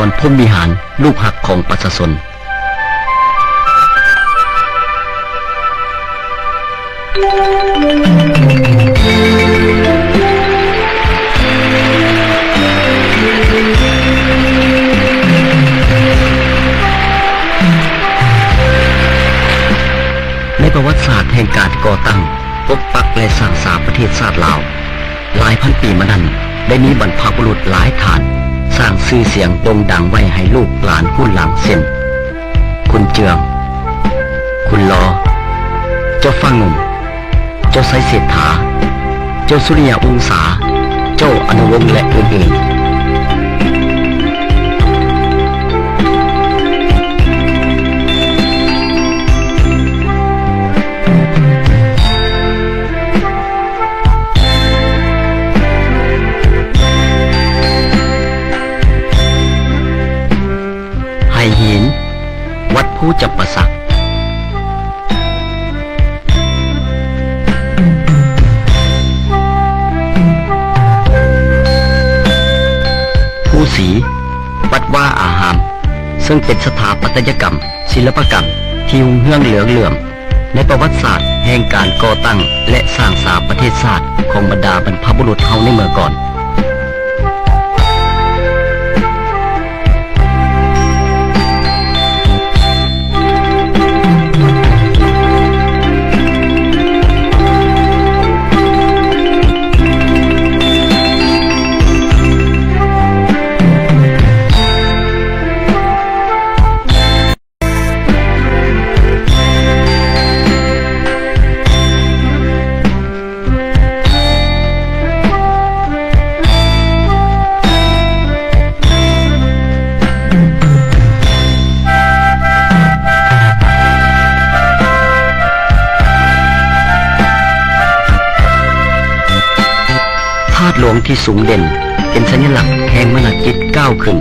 ສອນ ພົມວິຫານ ລູກຮັກຂອງປະຊາຊົນ. ໃນປະຫວັດສາດແຫ່ງການກໍ່ຕັ້ງ, ປົກປັກ ແລະ ສ້າງສາປະເທດຊາດລາວ, ຫຼາຍພັນປີມານັ້ນ ໄດ້ມີບັນພະບຸລຸດຫຼາຍທ່ານ ສ້າງຊື່ສຽງໂດ່ງດັງໄວ້ໃຫ້ລູກຫຼານຮຸ່ນຫຼັງ ເຊັ່ນ ຄຸນເຈືອງ, ຄຸນລໍ, ເຈົ້າຟ້າງຸ່ມ, ເຈົ້າໄຊເສດຖາ, ເຈົ້າສຸລິຍະວົງສາ, ເຈົ້າອະນຸວົງ ແລະ ອື່ນໆ. ໄຫຫີນ ວັດພູຈຳປາສັກ. ພູສີ ວັດວາອາຮາມ ເຊິ່ງເປັນສະຖາປັດຕະຍະກຳ ສິລະປະກຳ ທີ່ຮຸ່ງເຮືອງເຫຼືອງເຫຼື້ອມ ໃນປະຫວັດສາດແຫ່ງການກໍ່ຕັ້ງ ແລະ ສ້າງສາປະເທດຊາດຂອງບັນດາບັນພະບຸລຸດເຮົາໃນເມື່ອກ່ອນ. ທາດຫຼວງທີ່ສູງເດັ່ນ ເປັນສັນຍະລັກແຫ່ງມານະຈິດກ້າວຂຶ້ນ,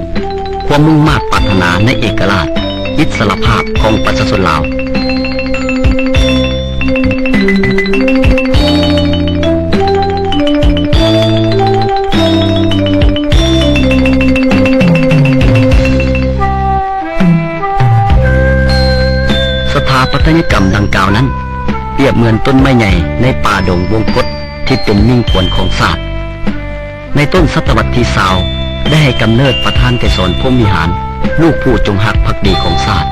ຄວາມມຸ່ງມາດປາດຖະໜາໃນເອກະລາດ ອິດສະຫຼະພາບຂອງປະຊາຊົນລາວ. ສະຖາປັດຕະຍະກຳດັ່ງກ່າວນັ້ນ ປຽບເໝືອນຕົ້ນໄມ້ໃຫຍ່ໃນປ່າດົງວົງກົດ ທີ່ເປັນມິ່ງຂວັນຂອງຊາດ. ໃນຕົ້ນສະຕະວັດທີຊາວ ໄດ້ໃຫ້ກຳເນີດປະທານໄກສອນ ພົມວິຫານ ລູກຜູ້ຈົງຮັກພັກດີຂອງຊາດ.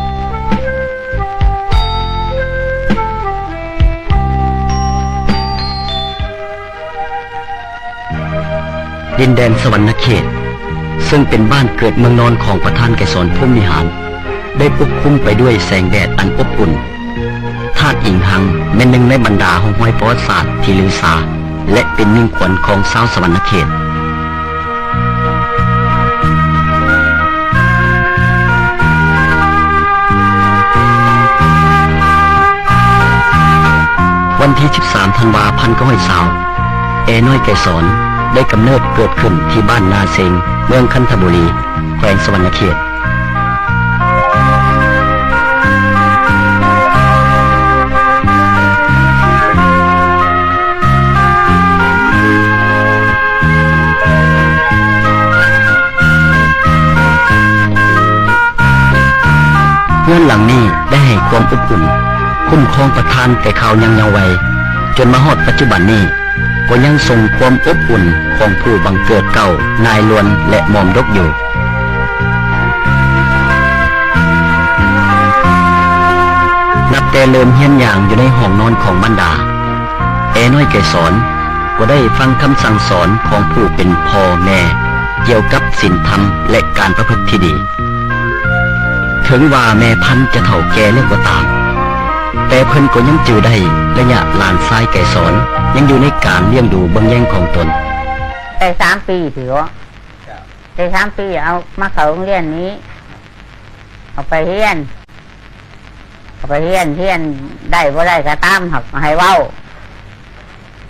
ດິນແດນສະຫວັນນະເຂດ ເຊິ່ງເປັນບ້ານເກີດເມືອງນອນຂອງປະທານໄກສອນ ພົມວິຫານ ໄດ້ປົກຄຸມໄປດ້ວຍແສງແດດອັນອົບອຸ່ນ. ທາດອີງຮັງແມ່ນໜຶ່ງໃນບັນດາຮ່ອງຮອຍປະຫວັດສາດທີ່ລືຊາ ແລະ ເປັນມິ່ງຂວັນຂອງຊາວສະຫວັນນະເຂດ. ວັນທີສິບສາມ ທັນວາ ພັນເກົ້າຮ້ອຍຊາວ ແອນ້ອຍໄກສອນ ໄດ້ກຳເນີດເກີດຂຶ້ນທີ່ບ້ານນາເຊງ ເມືອງຄັນທະບູລີ ແຂວງສະຫວັນນະເຂດ. ເຮືອນຫຼັງນີ້ໄດ້ໃຫ້ຄວາມອົບອຸ່ນ, ຄຸ້ມຄອງປະທານແຕ່ຄາວຍັງເຍົາໄວ, ຈົນມາຮອດປັດຈຸບັນນີ້ ກໍຍັງສົ່ງຄວາມອົບອຸ່ນຂອງຜູ້ບັງເກີດເກົ່າ ນາຍລວນ ແລະ ໝອມດົກຢູ່. ນັບແຕ່ເລີ່ມຮຽນຍ່າງຢູ່ໃນຫ້ອງນອນຂອງມານດາ, ແອນ້ອຍໄກສອນກໍໄດ້ຟັງຄຳສັ່ງສອນຂອງຜູ້ເປັນພໍ່ແມ່ ກ່ຽວກັບສິນທຳ ແລະ ການປະພຶດທີ່ດີ. ເຖິງວ່າແມ່ພັນຈະເຖົ້າແກ່ແລ້ວກໍຕາມ, ແຕ່ເພິ່ນກໍຍັງຈື່ໄດ້ໄລຍະຫຼານຊາຍໄກສອນຍັງຢູ່ໃນການລ້ຽງດູເບິ່ງແຍງຂອງຕົນ. ໄດ້ສາມປີຕິເນາະ, ໄດ້ສາມປີ ເອົາມາເຂົ້າໂຮງຮຽນນີ້, ເອົາໄປຮຽນ, ເອົາໄປຮຽນ, ຮຽນໄດ້ບໍ່ໄດ້ກໍຕາມ ໃຫ້ເວົ້າ.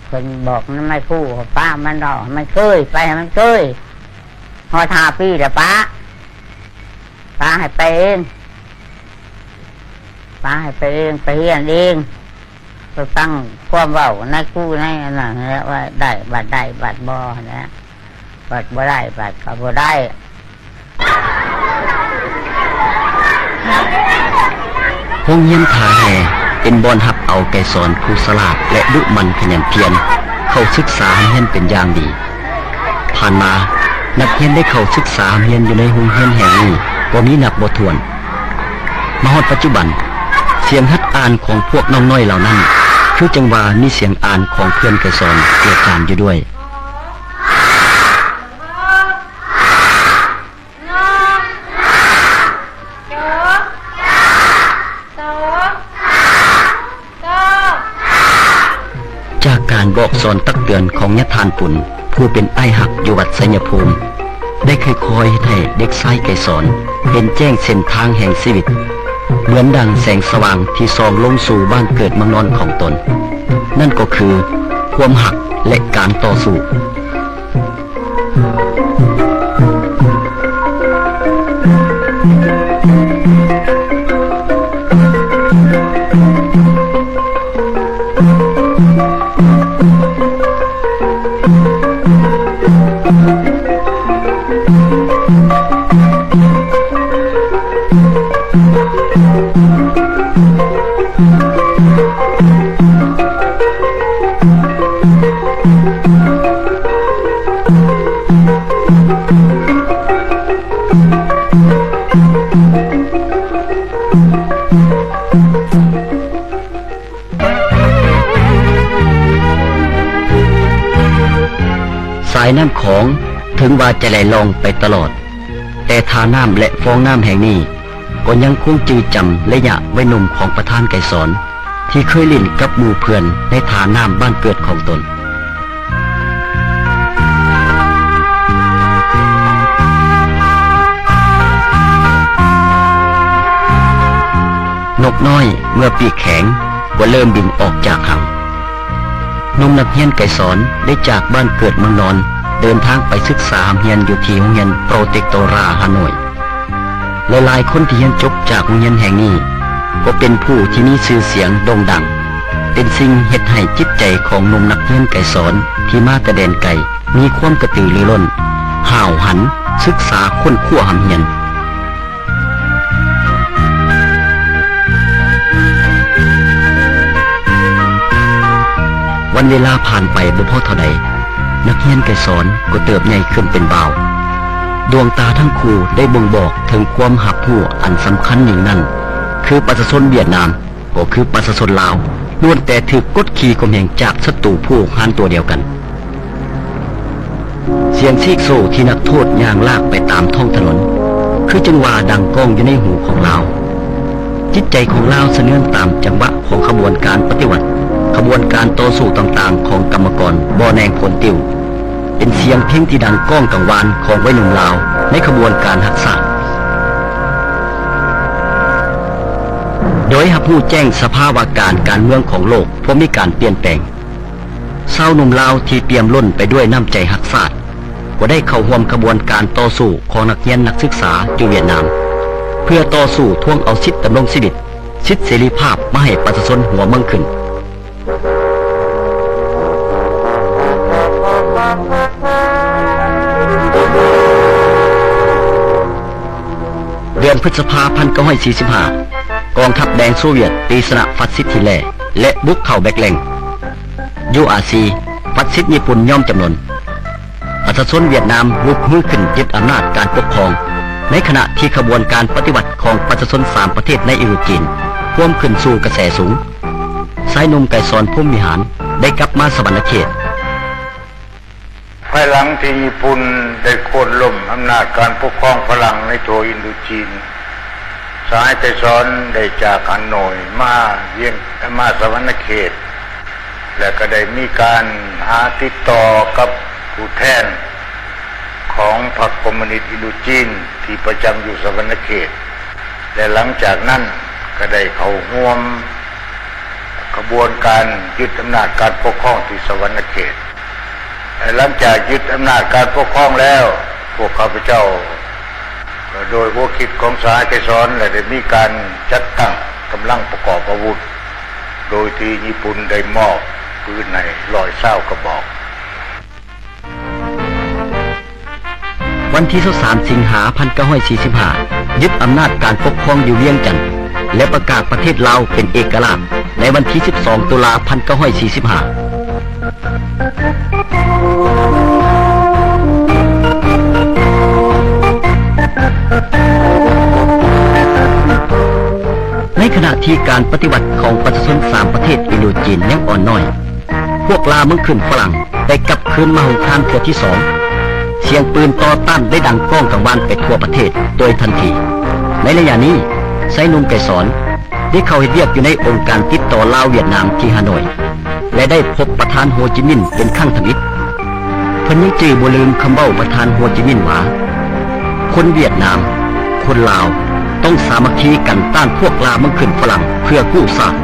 ເພິ່ນບອກນຳນາຍຄູ, ປະມັນເວົ້າ, ໃຫ້ມັນເຄີຍ, ໄປໃຫ້ມັນເຄີຍ. ຮອດຫ້າປີແລ້ວປະ. ປະໃຫ້ໄປເອງ, ປະໃຫ້ໄປເອງ, ໄປຮຽນເອງ, ໄປຟັງຄວາມເວົ້ານາຍຄູນາຍອັນນັ້ນແຫຼະ ວ່າໄດ້ ບັດໄດ້ ບັດບໍ່ຫັ້ນແຫຼະ, ບັດບໍ່ໄດ້ ບັດກໍບໍ່ໄດ້. ໂຮງຮຽນທ່າແຮ່ເປັນບ່ອນຮັບເອົາໄກສອນຜູ້ສະຫຼາດ ແລະ ດຸໝັ່ນຂະຫຍັນພຽນເຂົ້າສຶກສາຮຽນເປັນຢ່າງດີ. ຜ່ານມາ, ນັກຮຽນໄດ້ເຂົ້າສຶກສາຮຽນຢູ່ໃນໂຮງຮຽນແຫ່ງນີ້ບໍ່ມີນັບບໍ່ຖ້ວນ. ມາຮອດປັດຈຸບັນ, ສຽງຫັດອ່ານຂອງພວກນ້ອງນ້ອຍເຫຼົ່ານັ້ນ ຄືຈັ່ງວ່າມີສຽງອ່ານຂອງເພື່ອນໄກສອນເຈືອດຈານຢູ່ດ້ວຍ. ຈາກການບອກສອນຕັກເຕືອນຂອງຍາທ່ານປຸນ ຜູ້ເປັນອ້າຍຮັກຢູ່ວັດໄຊຍະພູມ ໄດ້ຄ່ອຍໆເຮັດໃຫ້ເດັກຊາຍໄກສອນເຫັນແຈ້ງເສັ້ນທາງແຫ່ງຊີວິດ ເໝືອນດັ່ງແສງສະຫວ່າງທີ່ສ່ອງລົງສູ່ບ້ານເກີດເມືອງນອນຂອງຕົນ. ນັ້ນກໍຄືຄວາມຮັກ ແລະ ການຕໍ່ສູ້. ສາຍນ້ຳຂອງເຖິງວ່າຈະໄຫຼລ່ອງໄປຕະຫຼອດ, ແຕ່ທ່ານ້ຳ ແລະ ຟອງນ້ຳແຫ່ງນີ້ ກໍຍັງຄົງຈື່ຈຳໄລຍະໄວໜຸ່ມຂອງປະທານໄກສອນ ທີ່ເຄີຍຫຼິ້ນກັບໝູ່ເພື່ອນໃນທ່ານ້ຳບ້ານເກີດຂອງຕົນ. ນົກນ້ອຍເມື່ອປີກແຂງກໍເລີ່ມບິນອອກຈາກຮັງ. ໜຸ່ມນັກຮຽນໄກສອນໄດ້ຈາກບ້ານເກີດເມືອງນອນ ເດີນທາງໄປສຶກສາຮ່ຳຮຽນຢູ່ທີ່ໂຮງຮຽນໂປຣເຕັກໂຕຣາ ຮ່າໂນ້ຍ. ຫຼາຍໆຄົນທີ່ຮຽນຈົບຈາກໂຮງຮຽນແຫ່ງນີ້ ກໍເປັນຜູ້ທີ່ມີຊື່ສຽງໂດ່ງດັງ, ເປັນສິ່ງເຮັດໃຫ້ຈິດໃຈຂອງໜຸ່ມນັກຮຽນໄກສອນທີ່ມາແຕ່ແດນໄກ ມີຄວາມກະຕືລືລົ້ນ, ຫ້າວຫັນ, ສຶກສາຄົ້ນຄວ້າຮ່ຳຮຽນ. ວັນເວລາຜ່ານໄປບໍ່ພໍເທົ່າໃດ, ນັກຮຽນໄກສອນກໍເຕີບໃຫຍ່ຂຶ້ນເປັນບ່າວ. ດວງຕາທັງຄູ່ໄດ້ບົ່ງບອກເຖິງຄວາມຮັບຮູ້ອັນສຳຄັນຍິ່ງນັ້ນ, ຄືປະຊາຊົນຫວຽດນາມ ກໍຄືປະຊາຊົນລາວ ລ້ວນແຕ່ຖືກກົດຂີ່ຂົ່ມເຫງຈາກສັດຕູຜູ້ຮຸກຮານຕົວດຽວກັນ. ສຽງສີກໂສ້ທີ່ນັກໂທດຍ່າງລາກໄປຕາມທ້ອງຖະໜົນ ຄືຈັ່ງວ່າດັງກ້ອງຢູ່ໃນຫູຂອງລາວ. ຈິດໃຈຂອງລາວສະເໜືອນຕາມຈັງຫວະຂອງຂະບວນການປະຕິວັດ, ຂະບວນການຕໍ່ສູ້ຕ່າງໆຂອງກຳມະກອນບໍ່ແນງໂພນຕິວ. ເປັນສຽງເພງທີ່ດັງກ້ອງກັງວານຂອງໄວໜຸ່ມລາວໃນຂະບວນການຮັກຊາດ. ໂດຍຮັບຮູ້ແຈ້ງສະພາວະການການເມືອງຂອງໂລກພວມມີການປ່ຽນແປງ. ຊາວໜຸ່ມລາວທີ່ປ່ຽມລົ້ນໄປດ້ວຍນ້ຳໃຈຮັກຊາດ ກໍໄດ້ເຂົ້າຮ່ວມຂະບວນການຕໍ່ສູ້ຂອງນັກຮຽນນັກສຶກສາຢູ່ຫວຽດນາມ ເພື່ອຕໍ່ສູ້ທວງເອົາສິດດຳລົງຊີວິດ, ສິດເສລີພາບມາໃຫ້ປະຊາຊົນຫົວເມືອງຂຶ້ນ. ເດືອນພຶດສະພາ ພັນເກົ້າຮ້ອຍສີ່ສິບຫ້າ ກອງທັບແດງໂຊວຽດຕີຊະນະຟາຊິດຮິດເລີ ແລະ ບຸກເຂົ້າແບັກແລັງ. ຢູ ອາ ຊີ ຟາຊິດຍີ່ປຸ່ນຍອມຈຳນົນ. ປະຊາຊົນຫວຽດນາມລຸກຮືຂຶ້ນຍຶດອຳນາດການປົກຄອງ, ໃນຂະນະທີ່ຂະບວນການປະຕິວັດຂອງປະຊາຊົນສາມປະເທດໃນອິນໂດຈີນພວມຂຶ້ນສູ່ກະແສສູງ. ຊາຍໜຸ່ມໄກສອນ ພົມວິຫານ ໄດ້ກັບມາສະຫວັນນະເຂດ. ພາຍຫຼັງທີ່ຍີ່ປຸ່ນໄດ້ໂຄ່ນລົ້ມອຳນາດການປົກຄອງຝຣັ່ງໃນທົ່ວອິນໂດຈີນ, ສະຫາຍໄກສອນໄດ້ຈາກຮ່າໂນ້ຍມາວຽງ, ມາສະຫວັນນະເຂດ ແລະ ກໍໄດ້ມີການຫາຕິດຕໍ່ກັບຜູ້ແທນຂອງພັກຄອມມູນິດອິນໂດຈີນທີ່ປະຈຳຢູ່ສະຫວັນນະເຂດ ແລະ ຫຼັງຈາກນັ້ນກໍໄດ້ເຂົ້າຮ່ວມຂະບວນການຍຶດອຳນາດການປົກຄອງທີ່ສະຫວັນນະເຂດ. ແລະ ຫຼັງຈາກຍຶດອຳນາດການປົກຄອງແລ້ວ, ພວກຂ້າພະເຈົ້າ ໂດຍຫົວຄິດຂອງສະຫາຍໄກສອນ ແລະ ໄດ້ມີການຈັດຕັ້ງກຳລັງປະກອບອາວຸດ, ໂດຍທີ່ຍີ່ປຸ່ນໄດ້ມອບປືນໃຫ້ຮ້ອຍຊາວກະບອກ. ວັນທີຊາວສາມ ສິງຫາ ພັນເກົ້າຮ້ອຍສີ່ສິບຫ້າ, ຍຶດອຳນາດການປົກຄອງຢູ່ວຽງຈັນ ແລະ ປະກາດປະເທດລາວເປັນເອກະລາດໃນວັນທີສິບສອງ ຕຸລາ ພັນເກົ້າຮ້ອຍສີ່ສິບຫ້າ. ໃນຂະນະທີ່ການປະຕິວັດຂອງປະຊາຊົນສາມປະເທດອິນໂດຈີນຍັງອ່ອນນ້ອຍ, ພວກລ່າເມືອງຂຶ້ນຝຣັ່ງໄດ້ກັບຄືນມາຮຸກຮານເທື່ອທີສອງ. ສຽງປືນຕໍ່ຕ້ານໄດ້ດັງກ້ອງກັງວານໄປທົ່ວປະເທດໂດຍທັນທີ. ໃນໄລຍະນີ້, ຊາຍໜຸ່ມໄກສອນ ໄດ້ເຂົ້າເຮັດວຽກຢູ່ໃນອົງການຕິດຕໍ່ລາວຫວຽດນາມທີ່ຮ່າໂນ້ຍ ແລະ ໄດ້ພົບປະທານໂຮຈິມິນເປັນຄັ້ງທຳອິດ. ເພິ່ນຍັງຈື່ບໍ່ລືມຄຳເວົ້າປະທານໂຮຈິມິນວ່າ, ຄົນຫວຽດນາມ, ຄົນລາວ ຕ້ອງສາມັກຄີກັນຕ້ານພວກລ່າເມືອງຂຶ້ນຝຣັ່ງເພື່ອກູ້ຊາດ.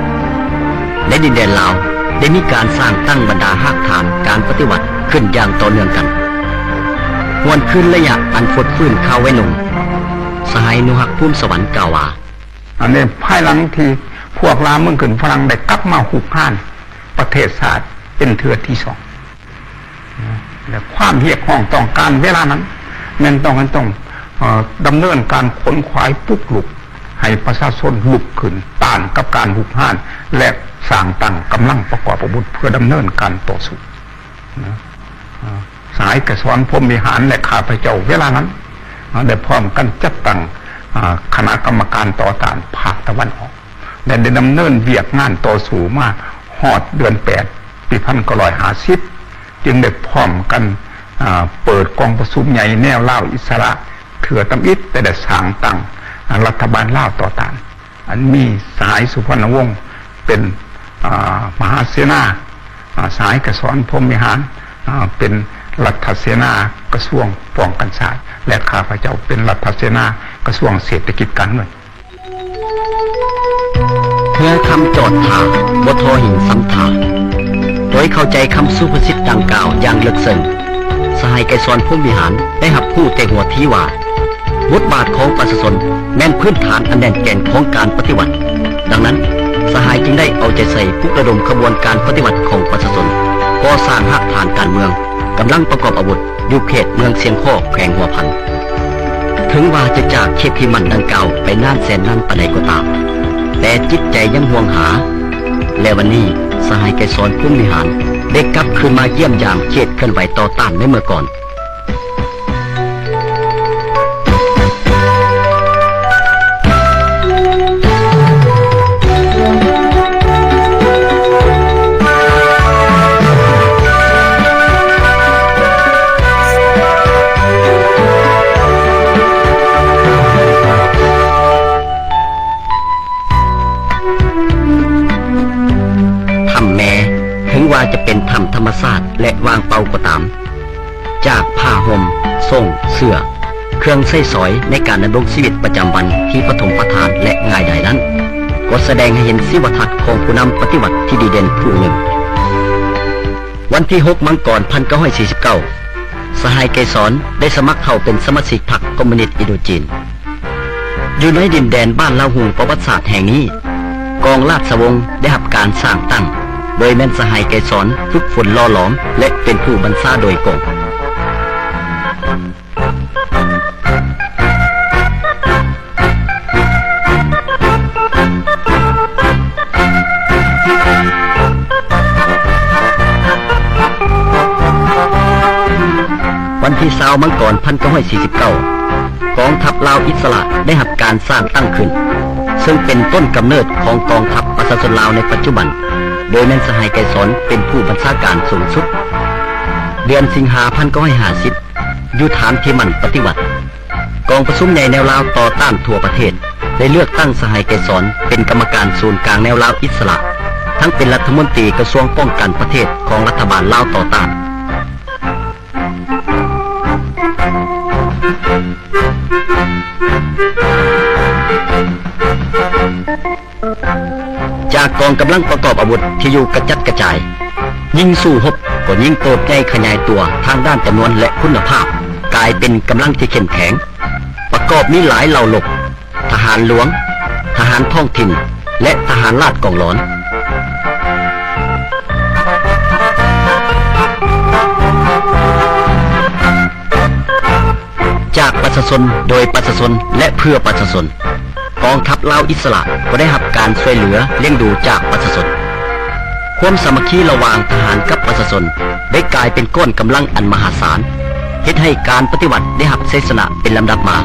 ໃນດິນແດນລາວໄດ້ມີການສ້າງຕັ້ງບັນດາຮາກຖານການປະຕິວັດຂຶ້ນຢ່າງຕໍ່ເນື່ອງກັນ. ຫວນຄືນໄລຍະອັນຟົດຟື້ນຄາວໄວໜຸ່ມ, ສະຫາຍ ໜູຮັກ ພູມສະຫວັນ ກ່າວວ່າ, ອັນນີ້ພາຍຫຼັງທີ່ພວກລ່າເມືອງຂຶ້ນຝຣັ່ງໄດ້ກັບມາຮຸກຮານປະເທດຊາດເປັນເທື່ອທີສອງ ແລະ ຄວາມຮຽກຮ້ອງຕ້ອງການເວລານັ້ນແມ່ນຕ້ອງ ຕ້ອງ ເອີ ດຳເນີນການຂົນຂວາຍປຸກລຸກໃຫ້ປະຊາຊົນລຸກຂຶ້ນຕ້ານກັບການຮຸກຮານ ແລະ ສ້າງຕັ້ງກຳລັງປະກອບອາວຸດເພື່ອດຳເນີນການຕໍ່ສູ້. ນະ ອາ ສະຫາຍໄກສອນ ພົມວິຫານ ແລະ ຂ້າພະເຈົ້າເວລານັ້ນ ອາ ໄດ້ພ້ອມກັນຈັດຕັ້ງ ອາ ຄະນະກຳມະການຕໍ່ຕ້ານພາກຕາເວັນອອກ ແລະ ໄດ້ດຳເນີນວຽກງານຕໍ່ສູ້ມາຮອດເດືອນແປດ ປີພັນເກົ້າຮ້ອຍຫ້າສິບ ຈຶ່ງໄດ້ພ້ອມກັນ ອາ ເປີດກອງປະຊຸມໃຫຍ່ແນວລາວອິດສະຫຼະເທື່ອທຳອິດ ແລະ ໄດ້ສ້າງຕັ້ງ ອາ ລັດຖະບານລາວຕໍ່ຕ້ານ. ອັນມີສະຫາຍ ສຸພັນນະວົງ ເປັນ ອາ ມະຫາເສນາ, ອາ ສະຫາຍໄກສອນ ພົມວິຫານ ອາ ເປັນລັດຖະເສນາກະຊວງປ້ອງກັນຊາດ ແລະ ຂ້າພະເຈົ້າເປັນລັດຖະເສນາກະຊວງເສດຖະກິດການເງິນ. ເຮືອຄຳຈອດທ່າ ບໍ່ທໍຫິນຊຳທ່າ. ໂດຍເຂົ້າໃຈຄຳສຸພາສິດດັ່ງກ່າວຢ່າງເລິກເຊິ່ງ, ສະຫາຍໄກສອນ ພົມວິຫານ ໄດ້ຮັບຮູ້ແຕ່ຫົວທີວ່າ ບົດບາດຂອງປະຊາຊົນແມ່ນພື້ນຖານອັນແໜ້ນແກ່ນຂອງການປະຕິວັດ. ດັ່ງນັ້ນ, ສະຫາຍຈຶ່ງໄດ້ເອົາໃຈໃສ່ປຸກລະດົມຂະບວນການປະຕິວັດຂອງປະຊາຊົນ, ກໍ່ສ້າງຮາກຖານການເມືອງ, ກຳລັງປະກອບອາວຸດ ຢູ່ເຂດເມືອງຊຽງຄໍ້ ແຂວງຫົວພັນ. ເຖິງວ່າຈະຈາກເຂດທີ່ໝັ້ນດັ່ງກ່າວໄປນານແສນນານປານໃດກໍຕາມ, ແຕ່ຈິດໃຈຍັງຫ່ວງຫາ ແລະ ວັນນີ້ ສະຫາຍໄກສອນ ພົມວິຫານ ໄດ້ກັບຄືນມາຢ້ຽມຢາມເຂດເຄື່ອນໄຫວຕໍ່ຕ້ານໃນເມື່ອກ່ອນ. ຖ້ຳແມ ເຖິງວ່າຈະເປັນຖ້ຳທຳມະຊາດ ແລະ ວ່າງເປົ່າກໍຕາມ, ຈາກຜ້າຫົ່ມ, ໂສ້ງ, ເສື້ອ, ເຄື່ອງໃຊ້ສອຍໃນການດຳລົງຊີວິດປະຈຳວັນທີ່ປະຖົມປະທານ ແລະ ງ່າຍດາຍນັ້ນ, ກໍສະແດງໃຫ້ເຫັນຊີວະທັດຂອງຜູ້ນຳປະຕິວັດທີ່ດີເດັ່ນຜູ້ໜຶ່ງ. ວັນທີຫົກ ມັງກອນ ພັນເກົ້າຮ້ອຍສີ່ສິບເກົ້າ ສະຫາຍໄກສອນໄດ້ສະໝັກເຂົ້າເປັນສະມາຊິກພັກຄອມມູນິດອິນໂດຈີນ. ຢູ່ໃນດິນແດນບ້ານລາວຮຸ່ງປະຫວັດສາດແຫ່ງນີ້, ກອງລາຊະວົງໄດ້ຮັບການສ້າງຕັ້ງ ໂດຍແມ່ນສະຫາຍໄກສອນຝຶກຝົນຫຼໍ່ຫຼອມ ແລະ ເປັນຜູ້ບັນຊາໂດຍກົງ. ວັນທີຊາວ ມັງກອນ ພັນເກົ້າຮ້ອຍສີ່ສິບເກົ້າ ກອງທັບລາວອິດສະຫຼະໄດ້ຮັບການສ້າງຕັ້ງຂຶ້ນ, ເຊິ່ງເປັນຕົ້ນກຳເນີດຂອງກອງທັບປະຊາຊົນລາວໃນປັດຈຸບັນ, ໂດຍແມ່ນສະຫາຍໄກສອນເປັນຜູ້ບັນຊາການສູງສຸດ. ເດືອນສິງຫາ ພັນເກົ້າຮ້ອຍຫ້າສິບ ຢູ່ຖານທີ່ໝັ້ນປະຕິວັດ, ກອງປະຊຸມໃຫຍ່ແນວລາວຕໍ່ຕ້ານທົ່ວປະເທດ ໄດ້ເລືອກຕັ້ງສະຫາຍໄກສອນເປັນກຳມະການສູນກາງແນວລາວອິດສະຫຼະ, ທັງເປັນລັດຖະມົນຕີກະຊວງປ້ອງກັນປະເທດຂອງລັດຖະບານລາວຕໍ່ຕ້ານ. ຈາກກອງກຳລັງປະກອບອາວຸດທີ່ຢູ່ກະຈັດກະຈາຍ, ຍິງສູ້ຮົບກໍຍິ່ງເຕີບໃຫຍ່ຂະຫຍາຍຕົວທາງດ້ານຈຳນວນ ແລະ ຄຸນນະພາບ, ກາຍເປັນກຳລັງທີ່ເຂັ້ມແຂງ, ປະກອບມີຫຼາຍເຫຼົ່າລົບ, ທະຫານຫຼວງ, ທະຫານທ້ອງຖິ່ນ ແລະ ທະຫານລາດກອງຫຼອນ. ເ ຈາກປະຊາຊົນ, ໂດຍປະຊາຊົນ ແລະ ເພື່ອປະຊາຊົນ, ກອງທັບລາວອິດສະຫຼະກໍໄດ້ຮັບການຊ່ວຍເຫຼືອລ້ຽງດູຈາກປະຊາຊົນ. ຄວາມສາມັກຄີລະຫວ່າງທະຫານກັບປະຊາຊົນໄດ້ກາຍເປັນກ້ອນກຳລັງອັນມະຫາສານ, ເຮັດໃຫ້ການປະຕິວັດໄດ້ຮັບໄຊຊະນະເປັນລຳດັບມາ.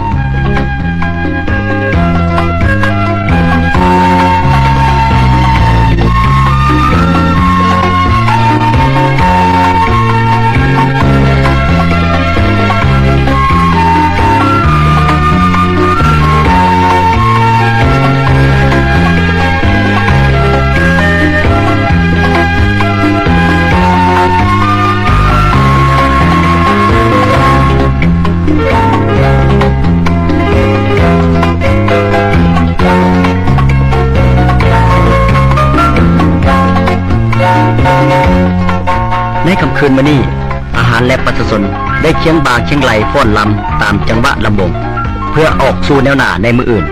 ໃນຄ່ຳຄືນມື້ນີ້, ທະຫານ ແລະ ປະຊາຊົນໄດ້ຄຽງບ່າຄຽງໄຫຼ່ຟ້ອນລຳຕາມຈັງຫວະລຳວົງ ເພື່ອອອກສູ່ແນວໜ້າໃນມື້ອື່ນ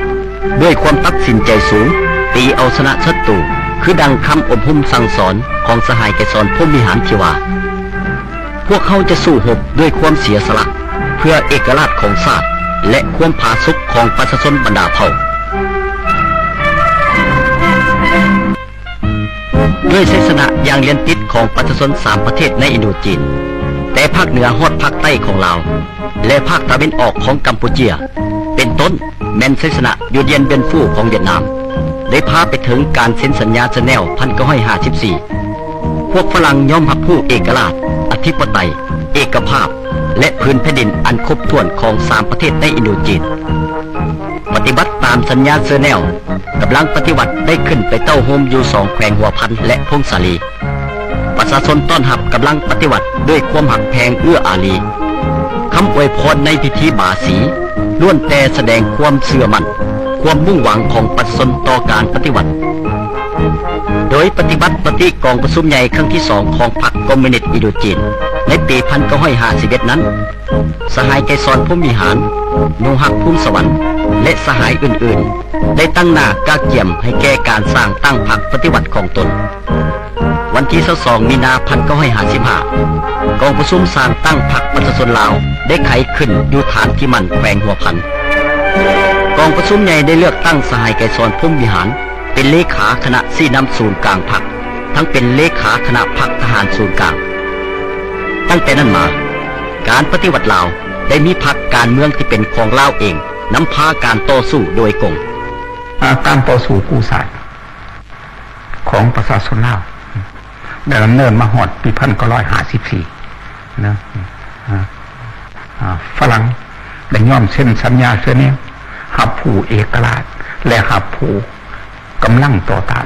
ດ້ວຍຄວາມຕັດສິນໃຈສູງ, ຕີເອົາຊະນະສັດຕູ, ຄືດັ່ງຄຳອົບຮົມສັ່ງສອນຂອງສະຫາຍໄກສອນ ພົມວິຫານ ທີ່ວ່າ, ພວກເຮົາຈະສູ້ຮົບດ້ວຍຄວາມເສຍສະຫຼະ ເພື່ອເອກະລາດຂອງຊາດ ແລະ ຄວາມຜາສຸກຂອງປະຊາຊົນບັນດາເຜົ່າ. ດ້ວຍໄຊຊະນະຢ່າງລຽນຕິດຂອງປະຊາຊົນສາມປະເທດໃນອິນໂດຈີນ, ແຕ່ພາກເໜືອຮອດພາກໃຕ້ຂອງລາວ ແລະ ພາກຕາເວັນອອກຂອງກຳປູເຈຍ ເປັນຕົ້ນ ແມ່ນໄຊຊະນະຢູ່ດຽນບຽນຟູຂອງຫວຽດນາມ ໄດ້ພາໄປເຖິງການເຊັນສັນຍາເຊີແນວ ພັນເກົ້າຮ້ອຍຫ້າສິບສີ່. ພວກຝຣັ່ງຍອມຮັບຮູ້ເອກະລາດ, ອະທິປະໄຕ, ເອກະພາບ ແລະ ພື້ນແຜ່ນດິນອັນຄົບຖ້ວນຂອງສາມປະເທດໃນອິນໂດຈີນ. ປະຕິບັດຕາມສັນຍາເຊີແນວ, ກຳລັງປະຕິວັດໄດ້ຂຶ້ນໄປເຕົ້າໂຮມຢູ່ສອງແຂວງຫົວພັນ ແລະ ຜົ້ງສາລີ. ປະຊາຊົນຕ້ອນຮັບກຳລັງປະຕິວັດດ້ວຍຄວາມຮັກແພງເອື້ອອາຣີ. ຄຳອວຍພອນໃນພິທີບາສີ ລ້ວນແຕ່ສະແດງຄວາມເຊື່ອໝັ້ນ, ຄວາມມຸ່ງຫວັງຂອງປະຊາຊົນຕໍ່ການປະຕິວັດ. ໂດຍປະຕິບັດມະຕິກອງປະຊຸມໃຫຍ່ຄັ້ງທີສອງຂອງພັກຄອມມູນິດອິນໂດຈີນ ໃນປີພັນເກົ້າຮ້ອຍຫ້າສິບເອັດນັ້ນ, ສະຫາຍໄກສອນ ພົມວິຫານ, ໜູຮັກ ພູມສະຫວັນ ແລະ ສະຫາຍອື່ນໆ ໄດ້ຕັ້ງໜ້າກະກຽມໃຫ້ແກ່ການສ້າງຕັ້ງພັກປະຕິວັດຂອງຕົນ. ວັນທີຊາວສອງ ມີນາ ພັນເກົ້າຮ້ອຍຫ້າສິບຫ້າ ກອງປະຊຸມສ້າງຕັ້ງພັກປະຊາຊົນລາວໄດ້ໄຂຂຶ້ນຢູ່ຖານທີ່ໝັ້ນ ແຂວງຫົວພັນ. ກອງປະຊຸມໃຫຍ່ໄດ້ເລືອກຕັ້ງສະຫາຍໄກສອນ ພົມວິຫານ ເປັນເລຂາຄະນະຊີ້ນຳສູນກາງພັກ, ທັງເປັນເລຂາຄະນະພັກທະຫານສູນກາງ. ຕັ້ງແຕ່ນັ້ນມາ, ການປະຕິວັດລາວໄດ້ມີພັກການເມືອງທີ່ເປັນຂອງລາວເອງນຳພາການຕໍ່ສູ້ໂດຍກົງ. ອາ, ການຕໍ່ສູ້ກູ້ຊາດຂອງປະຊາຊົນລາວ ໄດ້ດຳເນີນມາຮອດປີພັນເກົ້າຮ້ອຍຫ້າສິບສີ່ນະ. ອາ, ອາ, ຝຣັ່ງໄດ້ຍອມເຊັນສັນຍາເຊີແນວ ຮັບຮູ້ເອກະລາດ ແລະ ຮັບຮູ້ກຳລັງຕໍ່ຕ້ານ.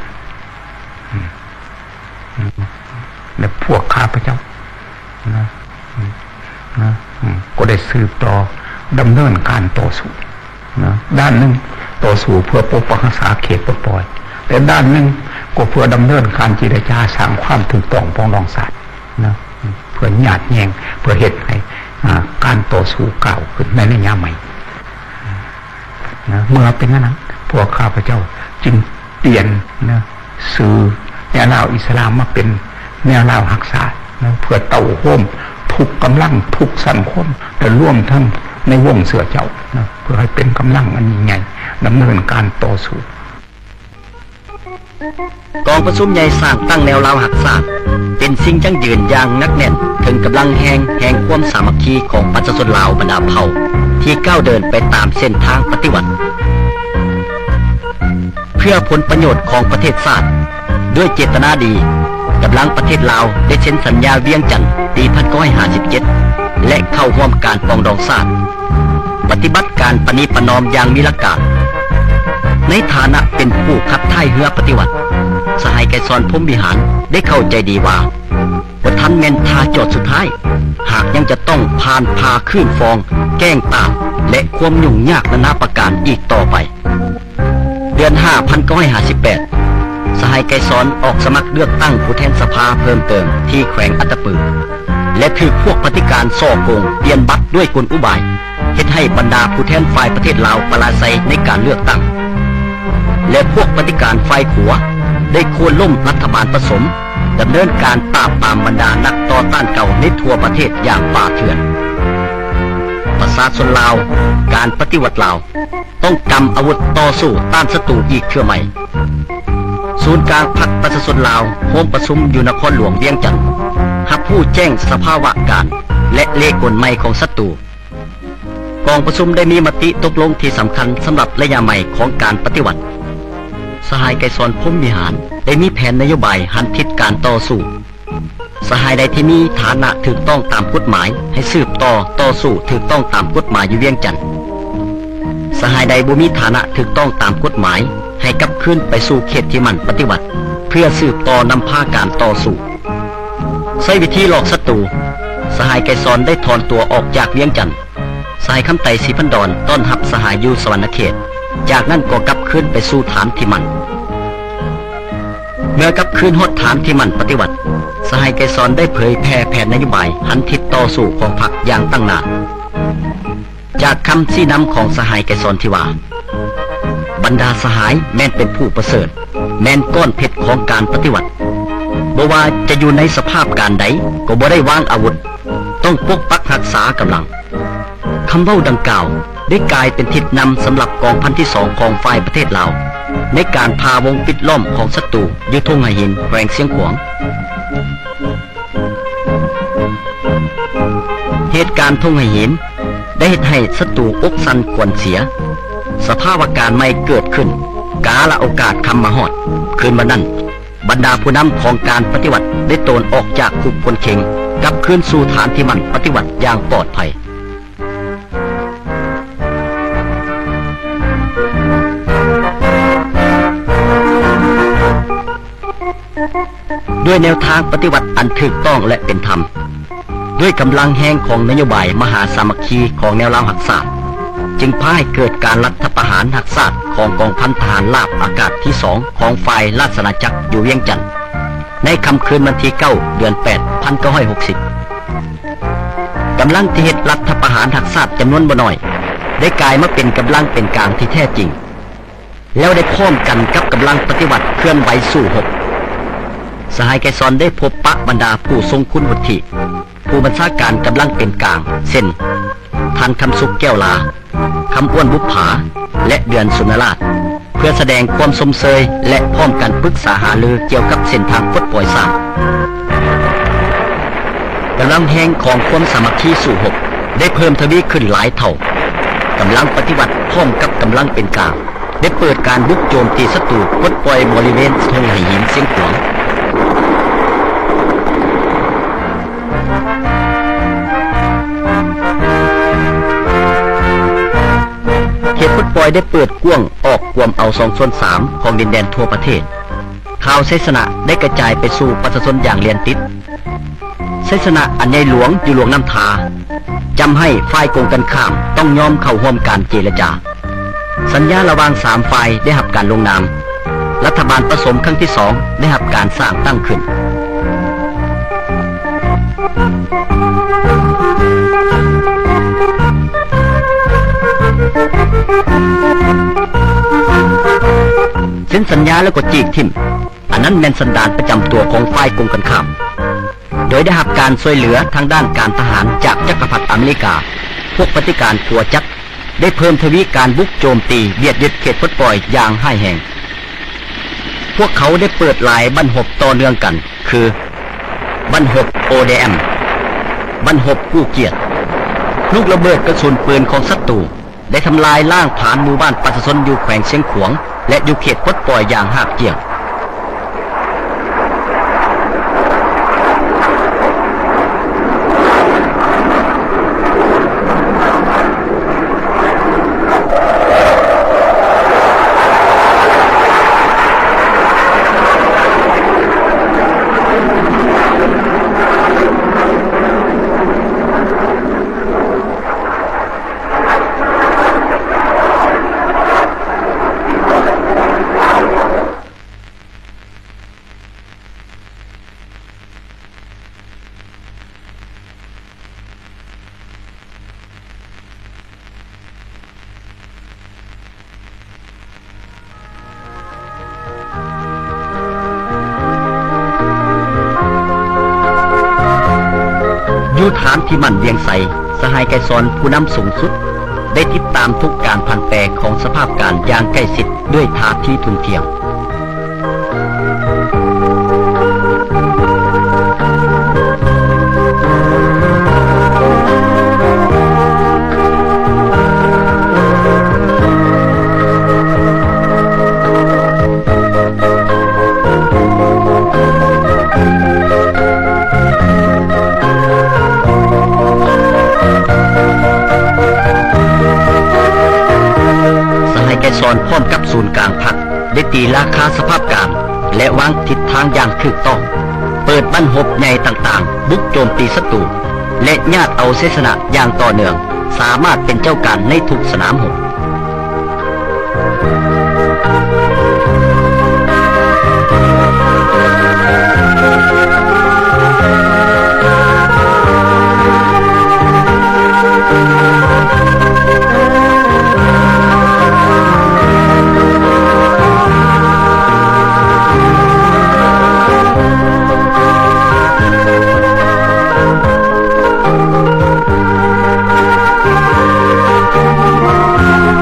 ແລະ ພວກຂ້າພະເຈົ້ານະ ນະ ກໍໄດ້ສືບຕໍ່ດຳເນີນການຕໍ່ສູ້ນະ, ດ້ານໜຶ່ງຕໍ່ສູ້ເພື່ອປົກປັກຮັກສາເຂດປົດປ່ອຍ ແລະ ດ້ານໜຶ່ງກໍເພື່ອດຳເນີນການເຈລະຈາສ້າງຄວາມຖືກຕ້ອງປອງດອງຊາດນະ, ເພື່ອຍາດແຍ່ງ ເພື່ອເຮັດໃຫ້ ອາ ການຕໍ່ສູ້ກ້າວຂຶ້ນໃນໄລຍະໃໝ່. ນະ ເມື່ອເປັນແນວນັ້ນ ພວກຂ້າພະເຈົ້າຈຶ່ງປ່ຽນນະ ຊື່ແນວລາວອິດສະລາມມາເປັນແນວລາວຮັກຊາດນະ ເພື່ອເຕົ້າໂຮມທຸກກຳລັງ ທຸກສັງຄົມ ແລະ ລວມທັງໃນວົງເຊື້ອເຈົ້ານະ ເພື່ອໃຫ້ເປັນກຳລັງອັນຍິ່ງໃຫຍ່ ດຳເນີນການຕໍ່ສູ້. ກອງປະຊຸມໃຫຍ່ສ້າງຕັ້ງແນວລາວຮັກຊາດ ເປັນສິ່ງຢັ້ງຢືນຢ່າງໜັກແໜ້ນເຖິງກຳລັງແຮງແຫ່ງຄວາມສາມັກຄີຂອງປະຊາຊົນລາວບັນດາເຜົ່າ ທີ່ກ້າວເດີນໄປຕາມເສັ້ນທາງປະຕິວັດ ເພື່ອຜົນປະໂຫຍດຂອງປະເທດຊາດ. ດ້ວຍເຈດຕະນາດີ, ກຳລັງປະເທດລາວໄດ້ເຊັນສັນຍາວຽງຈັນປີພັນເກົ້າຮ້ອຍຫ້າສິບເຈັດ ແລະ ເຂົ້າຮ່ວມການປອງດອງຊາດ. ປະຕິບັດການປະນີປະນອມຢ່າງມີຫຼັກການ. ໃນຖານະເປັນຜູ້ຂັບຖ່າຍເຮືອປະຕິວັດ, ສະຫາຍໄກສອນ ພົມວິຫານ ໄດ້ເຂົ້າໃຈດີວ່າ ບໍ່ທັນແມ່ນທ່າຈອດສຸດທ້າຍ, ຫາກຍັງຈະຕ້ອງຜ່ານຜ່າຄື້ນຟອງ, ແກ້ງຕາມ ແລະ ຄວາມຫຍຸ້ງຍາກນານາປະການອີກຕໍ່ໄປ. ເດືອນຫ້າ ພັນເກົ້າຮ້ອຍຫ້າສິບແປດ ສະຫາຍໄກສອນອອກສະໝັກເລືອກຕັ້ງຜູ້ແທນສະພາເພີ່ມເຕີມທີ່ແຂວງອັດຕະປື ແລະ ຖືກພວກປະຕິການສໍ້ໂກງປ່ຽນບັດດ້ວຍກົນອຸບາຍ ເຮັດໃຫ້ບັນດາຜູ້ແທນຝ່າຍປະເທດລາວປະລາໄຊໃນການເລືອກຕັ້ງ ແລະ ພວກປະຕິການຝ່າຍຂົວໄດ້ໂຄ່ນລົ້ມລັດຖະບານປະສົມ ດຳເນີນການປາບປາມບັນດານັກຕໍ່ຕ້ານເກົ່າໃນທົ່ວປະເທດຢ່າງປ່າເຖື່ອນ. ປະຊ ປະຊາຊົນລາວ, ການປະຕິວັດລາວ ຕ້ອງກຳອາວຸດຕໍ່ສູ້ຕ້ານສັດຕູອີກເທື່ອໃໝ່. ສູນກາງພັກປະຊາຊົນລາວ ໂຮມປະຊຸມຢູ່ນະຄອນຫຼວງວຽງຈັນ ຮັບຮູ້ແຈ້ງສະພາວະການ ແລະ ເລກົນໃໝ່ຂອງສັດຕູ. ກອງປະຊຸມໄດ້ມີມະຕິຕົກລົງທີ່ສຳຄັນສຳລັບໄລຍະໃໝ່ຂອງການປະຕິວັດ. ສະຫາຍໄກສອນ ພົມວິຫານ ໄດ້ມີແຜນນະໂຍບາຍຫັນທິດການຕໍ່ສູ້. ສະຫາຍໃດທີ່ມີຖານະຖືກຕ້ອງຕາມກົດໝາຍ ໃຫ້ສືບຕໍ່ຕໍ່ສູ້ຖືກຕ້ອງຕາມກົດໝາຍຢູ່ວຽງຈັນ. ສະຫາຍໃດບໍ່ມີຖານະຖືກຕ້ອງຕາມກົດໝາຍ ໃຫ້ກັບຄືນໄປສູ່ເຂດທີ່ໝັ້ນປະຕິວັດ ເພື່ອສືບຕໍ່ນຳພາການຕໍ່ສູ້. ໃຊ້ວິທີຫຼອກສັດຕູ, ສະຫາຍໄກສອນໄດ້ຖອນຕົວອອກຈາກວຽງຈັນ. ສະຫາຍຄຳໄຕ ສີພັນດອນ ຕ້ອນຮັບສະຫາຍຢູ່ສະຫວັນນະເຂດ, ຈາກນັ້ນກໍກັບຄືນໄປສູ່ຖານທີ່ໝັ້ນ. ເມື່ອກັບຄືນຮອດຖານທີ່ໝັ້ນປະຕິວັດ, ສະຫາຍໄກສອນໄດ້ເຜີຍແຜ່ແຜນນະໂຍບາຍຫັນທິດຕໍ່ສູ້ຂອງພັກຢ່າງຕັ້ງໜ້າ. ຈາກຄຳຊີ້ນຳຂອງສະຫາຍໄກສອນທີ່ວ່າ, ບັນດາສະຫາຍແມ່ນເປັນຜູ້ປະເສີດ, ແມ່ນກ້ອນເພັດຂອງການປະຕິວັດ. ບໍ່ວ່າຈະຢູ່ໃນສະພາບການໃດ ກໍບໍ່ໄດ້ວາງອາວຸດ, ຕ້ອງປົກປັກຮັກສາກຳລັງ. ຄຳເວົ້າດັ່ງກ່າວໄດ້ກາຍເປັນທິດນຳສຳລັບກອງພັນທີສອງຂອງຝ່າຍປະເທດລາວ ໃນການຜ່າວົງປິດລ້ອມຂອງສັດຕູຢູ່ທົ່ງໄຫຫີນ ແຂວງຊຽງຂວາງ. ເຫດການທົ່ງໄຫຫີນໄດ້ເຮັດໃຫ້ສັດຕູອົກສັ່ນຂວັນເສຍ. ສະພາວະການໃໝ່ເກີດຂຶ້ນ, ກາລະໂອກາດຄຳມາຮອດ. ຄືນວັນນັ້ນ, ບັນດາຜູ້ນຳຂອງການປະຕິວັດໄດ້ໂຕນອອກຈາກຄຸກຂົນເຂັງ, ກັບຄືນສູ່ຖານທີ່ໝັ້ນປະຕິວັດຢ່າງປອດໄພ. ດ້ວຍແນວທາງປະຕິວັດອັນຖືກຕ້ອງ ແລະ ເປັນທຳ, ດ້ວຍກຳລັງແຮງຂອງນະໂຍບາຍມະຫາສາມັກຄີຂອງແນວລາວຮັກຊາດ, ຈຶ່ງພາໃຫ້ເກີດການລັດຖະປະຫານຮັກຊາດຂອງກອງພັນທະຫານລາບອາກາດທີສອງຂອງຝ່າຍລາຊະອານາຈັກຢູ່ວຽງຈັນ ໃນຄ່ຳຄືນວັນທີເກົ້າ ເດືອນແປດ ພັນເກົ້າຮ້ອຍຫົກສິບ. ກຳລັງທີ່ເຮັດລັດຖະປະຫານຮັກຊາດຈຳນວນບໍ່ໜ້ອຍ ໄດ້ກາຍມາເປັນກຳລັງເປັນກາງທີ່ແທ້ຈິງ ແລ້ວໄດ້ພ້ອມກັນກັບກຳລັງປະຕິວັດເຄື່ອນໄຫວສູ້ຮົບ. ສະຫາຍໄກສອນໄດ້ພົບປະບັນດາຜູ້ຊົງຄຸນວຸດທິ, ຜູ້ບັນຊາການກຳລັງເປັນກາງ ເຊັ່ນ ທ່ານ ຄຳສຸກ ແກ້ວລາ, ຄຳອ້ວນ ບຸບຜາ ແລະ ເດືອນ ສຸນນະລາດ ເພື່ອສະແດງຄວາມຊົມເຊີຍ ແລະ ພ້ອມກັນປຶກສາຫາລືກ່ຽວກັບເສັ້ນທາງປົດປ່ອຍຊາດ. ກຳລັງແຮງຂອງຄວາມສາມັກຄີສູ້ຮົບໄດ້ເພີ່ມທະວີຂຶ້ນຫຼາຍເທົ່າ. ກຳລັງປະຕິວັດພ້ອມກັບກຳລັງເປັນກາງ ໄດ້ເປີດການບຸກໂຈມຕີສັດຕູປົດປ່ອຍບໍລິເວນທົ່ງໄຫຫີນຊຽງຂວາງ. ເຂດປົດປ່ອຍໄດ້ເປີດກວ້າງອອກກວມເອົາສອງສ່ວນສາມຂອງດິນແດນທົ່ວປະເທດ. ຂ່າວໄຊຊະນະໄດ້ກະຈາຍໄປສູ່ປະຊາຊົນຢ່າງລຽນຕິດ. ໄຊຊະນະອັນໃຫຍ່ຫຼວງຢູ່ຫຼວງນ້ຳທາ ຈຳໃຫ້ຝ່າຍກົງກັນຂ້າມຕ້ອງຍອມເຂົ້າຮ່ວມການເຈລະຈາ. ສັນຍາລະຫວ່າງສາມຝ່າຍໄດ້ຮັບການລົງນາມ. ລັດຖະບານປະສົມຄັ້ງທີສອງໄດ້ຮັບການສ້າງຕັ້ງຂຶ້ນ. ເຊັນສັນຍາແລ້ວກໍຈີກຖິ້ມ, ອັນນັ້ນແມ່ນສັນດານປະຈຳຕົວຂອງຝ່າຍກົງກັນຂ້າມ. ໂດຍໄດ້ຮັບການຊ່ວຍເຫຼືອທາງດ້ານການທະຫານຈາກຈັກກະພັດອາເມລິກາ, ພວກປະຕິການຂົວຈັກໄດ້ເພີ່ມທະວີການບຸກໂຈມຕີບຽດຍຶດເຂດປົດປ່ອຍຢ່າງຮ້າຍແຮງ. ພວກເຂົາໄດ້ເປີດຫຼາຍບັ້ນຮົບຕໍ່ເນື່ອງກັນ ຄື ບັ້ນຮົບໂອແດແອມ, ບັ້ນຮົບກູ້ກຽດ. ລູກລະເບີດກະສຸນປືນຂອງສັດຕູ ໄດ້ທຳລາຍລ້າງຜານໝູ່ບ້ານປະຊາຊົນຢູ່ແຂວງຊຽງຂວາງ ແລະ ຢູ່ເຂດປົດປ່ອຍຢ່າງຫາບກ້ຽງ. ເ ຢູ່ຖານທີ່ໝັ້ນວຽງໃສ, ສະຫາຍໄກສອນ ຜູ້ນຳສູງສຸດ ໄດ້ຕິດຕາມທຸກການຜັນແປຂອງສະພາບການຢ່າງໃກ້ຊິດດ້ວຍທ່າທີທຸ່ນທ່ຽງ. ສະຫາຍໄກສອນ ພ້ອມກັບສູນກາງພັກ ໄດ້ຕີລາຄາສະພາບການ ແລະ ວາງທິດທາງຢ່າງຖືກຕ້ອງ, ເປີດບັ້ນຮົບໃຫຍ່ຕ່າງໆ ບຸກໂຈມຕີສັດຕູ ແລະ ຍາດເອົາໄຊຊະນະຢ່າງຕໍ່ເນື່ອງ, ສາມາດເປັນເຈົ້າການໃນທຸກສະໜາມຮົບ.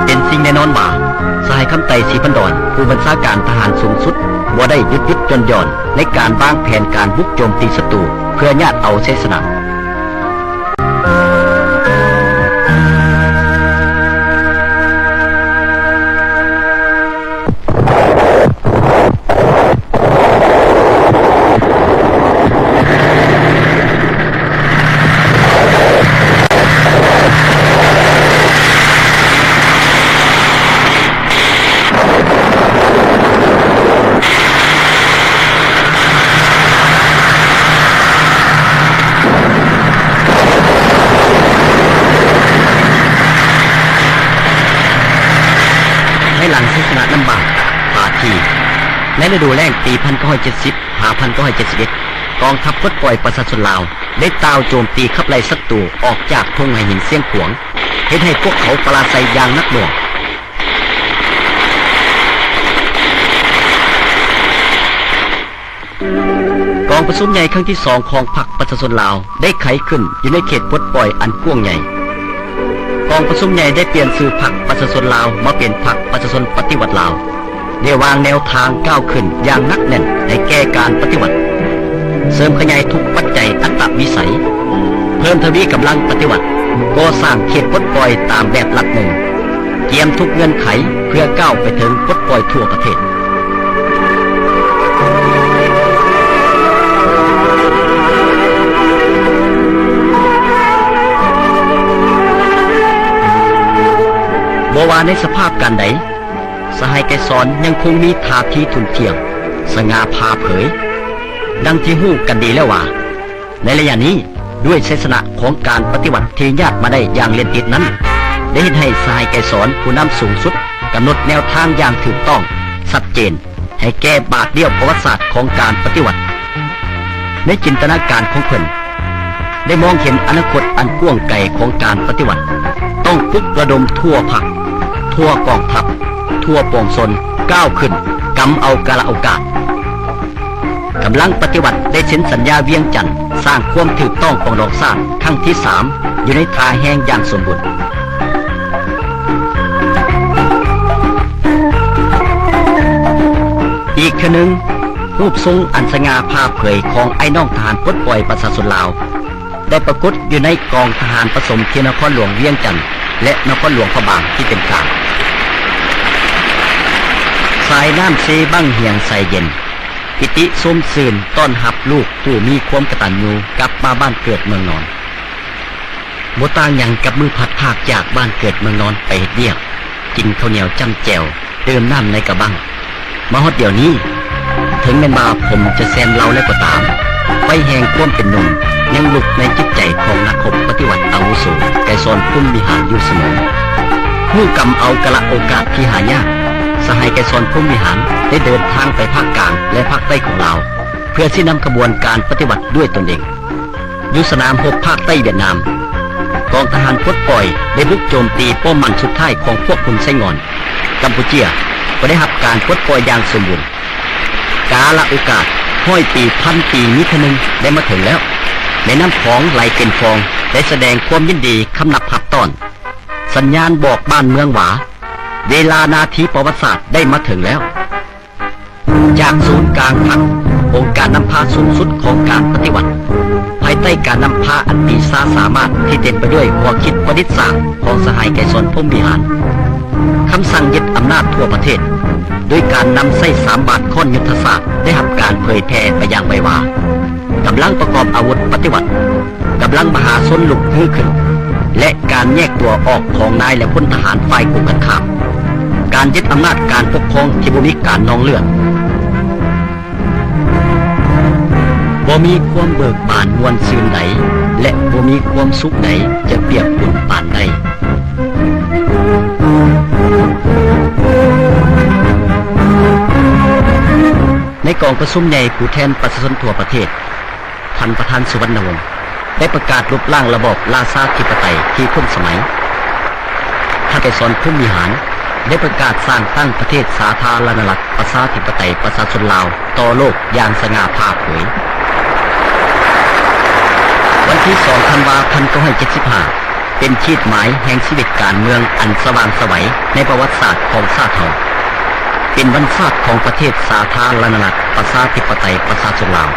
ເປັນສິ່ງແນ່ນອນວ່າ ສະຫາຍຄຳໄຕ ສີພັນດອນ ຜູ້ບັນຊາການທະຫານສູງສຸດ ບໍ່ໄດ້ຢຸດໆຢ່ອນໆ ໃນການວາງແຜນການບຸກໂຈມຕີສັດຕູ ເພື່ອຍາດເອົາໄຊຊະນະ. ພາຍຫຼັງໄຊຊະນະນ້ຳບາກ ທ່າທີ ໃນລະດູແລ້ງປີພັນເກົ້າຮ້ອຍເຈັດສິບ ຫາພັນເກົ້າຮ້ອຍເຈັດສິບເອັດ ກອງທັບປົດປ່ອຍປະຊາຊົນລາວ ໄດ້ຕ່າວໂຈມຕີຂັບໄລ່ສັດຕູອອກຈາກທົ່ງໄຫຫີນຊຽງຂວາງ, ເຮັດໃຫ້ພວກເຂົາປະລາໄຊຢ່າງໜັກໜ່ວງ. ກອງປະຊຸມໃຫຍ່ຄັ້ງທີສອງຂອງພັກປະຊາຊົນລາວ ໄດ້ໄຂຂຶ້ນຢູ່ໃນເຂດປົດປ່ອຍອັນກວ້າງໃຫຍ່. ກອງປະຊຸມໃຫຍ່ໄດ້ປ່ຽນຊື່ພັກປະຊາຊົນລາວ ມາເປັນພັກປະຊາຊົນປະຕິວັດລາວ, ໄດ້ວາງແນວທາງກ້າວຂຶ້ນຢ່າງໜັກແໜ້ນໃຫ້ແກ່ການປະຕິວັດ, ເສີມຂະຫຍາຍທຸກປັດໄຈອັດຕະວິໄສ, ເພີ່ມທະວີກຳລັງປະຕິວັດ, ກໍ່ສ້າງເຂດປົດປ່ອຍຕາມແບບລັດໜຶ່ງ, ກຽມທຸກເງື່ອນໄຂເພື່ອກ້າວໄປເຖິງປົດປ່ອຍທົ່ວປະເທດ. ບໍ່ວ່າໃນສະພາບການໃດ, ສະຫາຍໄກສອນຍັງຄົງມີທ່າທີທຸ່ນທ່ຽງ, ສະຫງ່າຜ່າເຜີຍ. ດັ່ງທີ່ຮູ້ກັນດີແລ້ວວ່າ, ໃນໄລຍະນີ້, ດ້ວຍໄຊຊະນະຂອງການປະຕິວັດທີ່ຍາດມາໄດ້ຢ່າງເລັດເດັດນັ້ນ, ໄດ້ເຮັດໃຫ້ສະຫາຍໄກສອນ ຜູ້ນຳສູງສຸດ ກຳນົດແນວທາງຢ່າງຖືກຕ້ອງ, ຊັດເຈນ ໃຫ້ແກ່ບາດລ້ຽວປະຫວັດສາດຂອງການປະຕິວັດ. ໃນຈິນຕະນາການຂອງເພິ່ນ ໄດ້ມອງເຫັນອະນາຄົດອັນກວ້າງໄກຂອງການປະຕິວັດ, ຕ້ອງປຸກລະດົມທົ່ວພັກ, ທົ່ວກອງທັບ, ທົ່ວປວງຊົນ ກ້າວຂຶ້ນ, ກຳເອົາກາລະໂອກາດ. ກຳລັງປະຕິວັດໄດ້ເຊັນສັນຍາວຽງຈັນ ສ້າງຄວາມຖືກຕ້ອງປອງດອງຊາດຄັ້ງທີສາມ ຢູ່ໃນທ່າແຮງຢ່າງສົມບູນ. ອີກເທື່ອໜຶ່ງ, ຮູບຊົງອັນສະຫງ່າຜ່າເຜີຍຂອງອ້າຍນ້ອງທະຫານປົດປ່ອຍປະຊາຊົນລາວ ໄດ້ປາກົດຢູ່ໃນກອງທະຫານປະສົມທີ່ນະຄອນຫຼວງວຽງຈັນ ແລະ ນະຄອນຫຼວງພະບາງທີ່ເປັນກາງ. ສາຍນ້ຳເຊບັ້ງຫຽງໃສເຢັນ, ປິຕິຊົມຊື່ນຕ້ອນຮັບລູກຜູ້ມີຄວາມກະຕັນຍູກັບມາບ້ານເກີດເມືອງນອນ. ບໍ່ຕ່າງຫຍັງກັບມື້ພັດພາກຈາກບ້ານເກີດເມືອງນອນໄປເຮັດວຽກ, ກິນເຂົ້າໜຽວຈ້ຳແຈ່ວ, ດື່ມນ້ຳໃນກະບັ້ງ. ມາຮອດດຽວນີ້, ເຖິງແມ່ນວ່າຜົມຈະແຊມເລົາແລ້ວກໍຕາມ, ໄຟແຫ່ງຄວາມເປັນໜຸ່ມຍັງລຸກໃນຈິດໃຈຂອງນັກຮົບປະຕິວັດອາວຸໂສ ໄກສອນ ພົມວິຫານ ຢູ່ສະເໝີ. ຮູ້ກຳເອົາກາລະໂອກາດທີ່ຫາຍາກ, ສະຫາຍ ໄກສອນ ພົມວິຫານ ໄດ້ເດີນທາງໄປພາກກາງ ແລະ ພາກໃຕ້ຂອງລາວ ເພື່ອຊີ້ນຳຂະບວນການປະຕິວັດດ້ວຍຕົນເອງ. ຢູ່ສະໜາມຮົບພາກໃຕ້ຫວຽດນາມ, ກອງທະຫານປົດປ່ອຍໄດ້ບຸກໂຈມຕີປ້ອມໝັ້ນສຸດທ້າຍຂອງພວກຂຸນໄຊງ່ອນ. ກຳປູເຈຍກໍໄດ້ຮັບການປົດປ່ອຍຢ່າງສົມບູນ. ກາລະໂອກາດຮ້ອຍປີ ພັນປີມີເທື່ອໜຶ່ງໄດ້ມາເຖິງແລ້ວ. ແມ່ນ້ຳຂອງໄຫຼເປັນຟອງ ໄດ້ສະແດງຄວາມຍິນດີຄຳນັບຮັບຕ້ອນ, ສັນຍານບອກບ້ານເມືອງວ່າ ເວລານາທີປະຫວັດສາດໄດ້ມາເຖິງແລ້ວ. ຈາກສູນກາງພັກ, ອົງການນຳພາສູງສຸດຂອງການປະຕິວັດ, ພາຍໃຕ້ການນຳພາອັນປີຊາສາມາດທີ່ເຕັມໄປດ້ວຍຫົວຄິດປະດິດສ້າງຂອງສະຫາຍໄກສອນ ພົມວິຫານ, ຄຳສັ່ງຍຶດອຳນາດທົ່ວປະເທດ ໂດຍການນຳໃຊ້ສາມບາດຄ້ອນຍຸດທະສາດໄດ້ຮັບການເຜີຍແຜ່ໄປຢ່າງໄວວາ. ກຳລັງປະກອບອາວຸດປະຕິວັດ, ກຳລັງມະຫາຊົນລຸກຮືຂຶ້ນ ແລະ ການແຍກຕົວອອກຂອງນາຍ ແລະ ພົນທະຫານຝ່າຍກົງກັນຂ້າມ, ການຍຶດອຳນາດການປົກຄອງທີ່ບໍ່ມີການນອງເລືອດ. ບໍ່ມີຄວາມເບີກບານມ່ວນຊື່ນໃດ ແລະ ບໍ່ມີຄວາມສຸກໃດຈະປຽບປຸນປານໄດ້. ໃນກອງປະຊຸມໃຫຍ່ຜູ້ແທນປະຊາຊົນທົ່ວປະເທດ, ທ່ານປະທານ ສຸວັນນະວົງ ໄດ້ປະກາດລົບລ້າງລະບອບລາຊາທິປະໄຕທີ່ລົ້ນສະໄໝ. ທ່ານໄກສອນ ພົມວິຫານ ໄດ້ປະກາດສ້າງຕັ້ງປະເທດສາທາລະນະລັດ ປະຊາທິປະໄຕ ປະຊາຊົນລາວ ຕໍ່ໂລກຢ່າງສະຫງ່າຜ່າເຜີຍ. ວັນທີສອງ ທັນວາ ພັນເກົ້າຮ້ອຍເຈັດສິບຫ້າ ເປັນຂີດໝາຍແຫ່ງຊີວິດການເມືອງອັນສະຫວ່າງໄສວໃນປະຫວັດສາດຂອງຊາດເຮົາ, ເປັນວັນຊາດຂອງປະເທດສາທາລະນະລັດ ປະຊາທິປະໄຕ ປະຊາຊົນລາວ.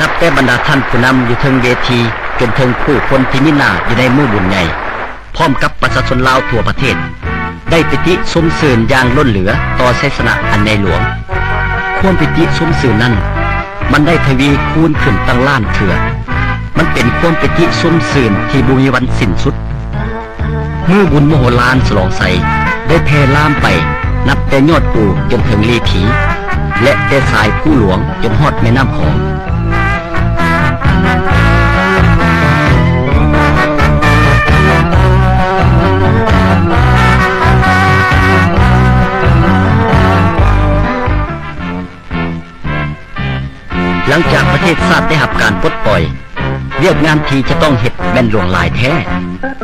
ນັບແຕ່ບັນດາທ່ານຜູ້ນຳຢູ່ເທິງເວທີ ຈົນເຖິງຜູ້ຄົນທີ່ມີໜ້າຢູ່ໃນມື້ບຸນໃຫຍ່ ພ້ອມກັບປະຊາຊົນລາວທົ່ວປະເທດ ໄດ້ປິຕິຊົມຊື່ນຢ່າງລົ້ນເຫຼືອຕໍ່ໄຊຊະນະອັນໃຫຍ່ຫຼວງ. ຄວາມປິຕິຊົມຊື່ນນັ້ນ ມັນໄດ້ທະວີຄູນຂຶ້ນຕັ້ງລ້ານເທື່ອ. ມັນເປັນຄວາມປິຕິຊົມຊື່ນທີ່ບໍ່ມີວັນສິ້ນສຸດ. ມື້ບຸນມະໂຫລານສະຫຼອງໄຊໄດ້ແຜ່ລາມໄປ ນັບແຕ່ຍອດພູຈົນເຖິງລີຜີ ແລະ ແຕ່ສາຍພູຫຼວງຈົນຮອດແມ່ນ້ຳຂອງ. ຫຼັງຈາກປະເທດຊາດໄດ້ຮັບການປົດປ່ອຍ, ວຽກງານທີ່ຈະຕ້ອງເຮັດແມ່ນຫຼວງຫຼາຍແທ້,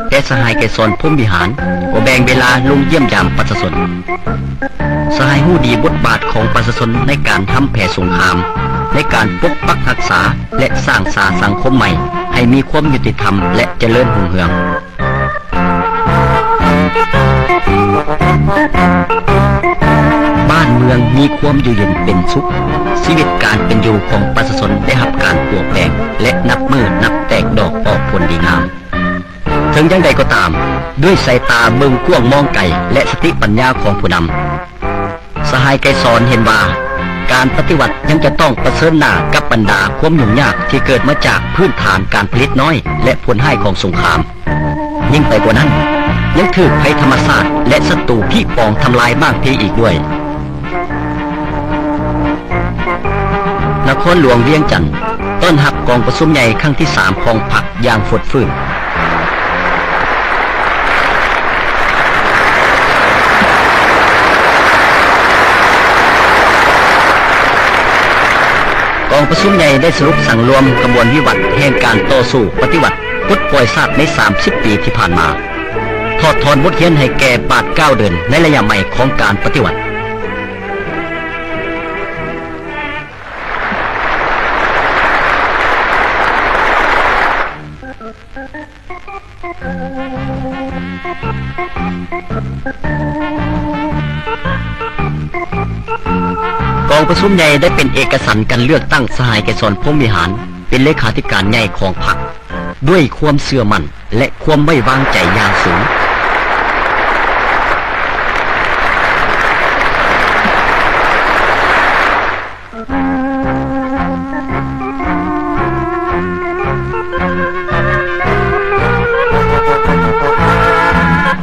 ແຕ່ສະຫາຍໄກສອນ ພົມວິຫານ ກໍແບ່ງເວລາລົງຢ້ຽມຢາມປະຊາຊົນ. ສະຫາຍຮູ້ດີບົດບາດຂອງປະຊາຊົນໃນການທຳແຜສົງຄາມ, ໃນການປົກປັກຮັກສາ ແລະ ສ້າງສາສັງຄົມໃໝ່ໃຫ້ມີຄວາມຍຸຕິທຳ ແລະ ຈະເລີນຮຸ່ງເຮືອງ. ບ້ານເມືອງມີຄວາມຢູ່ເຢັນເປັນສຸກ, ຊີວິດການເປັນຢູ່ຂອງປະຊາຊົນໄດ້ຮັບການປົວແປງ ແລະ ນັບມື້ນັບແຕກດອກອອກຜົນດີງາມ. ເຖິງຢ່າງໃດກໍຕາມ, ດ້ວຍສາຍຕາເບິ່ງກວ້າງມອງໄກ ແລະ ສະຕິປັນຍາຂອງຜູ້ນຳ, ສະຫາຍໄກສອນເຫັນວ່າ ການປະຕິວັດຍັງຈະຕ້ອງປະເຊີນໜ້າກັບບັນດາຄວາມຫຍຸ້ງຍາກທີ່ເກີດມາຈາກພື້ນຖານການຜະລິດນ້ອຍ ແລະ ຜົນຮ້າຍຂອງສົງຄາມ. ຍິ່ງໄປກວ່ານັ້ນ, ຍັງຖືກໄພທຳມະຊາດ ແລະ ສັດຕູພິປອງທຳລາຍບ້າງທີອີກດ້ວຍ. ນະຄອນຫຼວງວຽງຈັນ ຕ້ອນຮັບກອງປະຊຸມໃຫຍ່ຄັ້ງທີສາມຂອງພັກຢ່າງຟົດຟື້ນ. ກອງປະຊຸມໃຫຍ່ໄດ້ສະຫຼຸບສັງລວມຂະບວນວິວັດແຫ່ງການຕໍ່ສູ້ປະຕິວັດປົດປ່ອຍຊາດໃນສາມສິບປີທີ່ຜ່ານມາ, ຖອດຖອນບົດຮຽນໃຫ້ແກ່ບາດກ້າວເດີນໃນໄລຍະໃໝ່ຂອງການປະຕິວັດ. ກອງປະຊຸມໃຫຍ່ໄດ້ເປັນເອກະສັນກັນເລືອກຕັ້ງສະຫາຍໄກສອນ ພົມວິຫານ ເປັນເລຂາທິການໃຫຍ່ຂອງພັກ ດ້ວຍຄວາມເຊື່ອໝັ້ນ ແລະ ຄວາມໄວ້ວາງໃຈຢ່າງສູງ.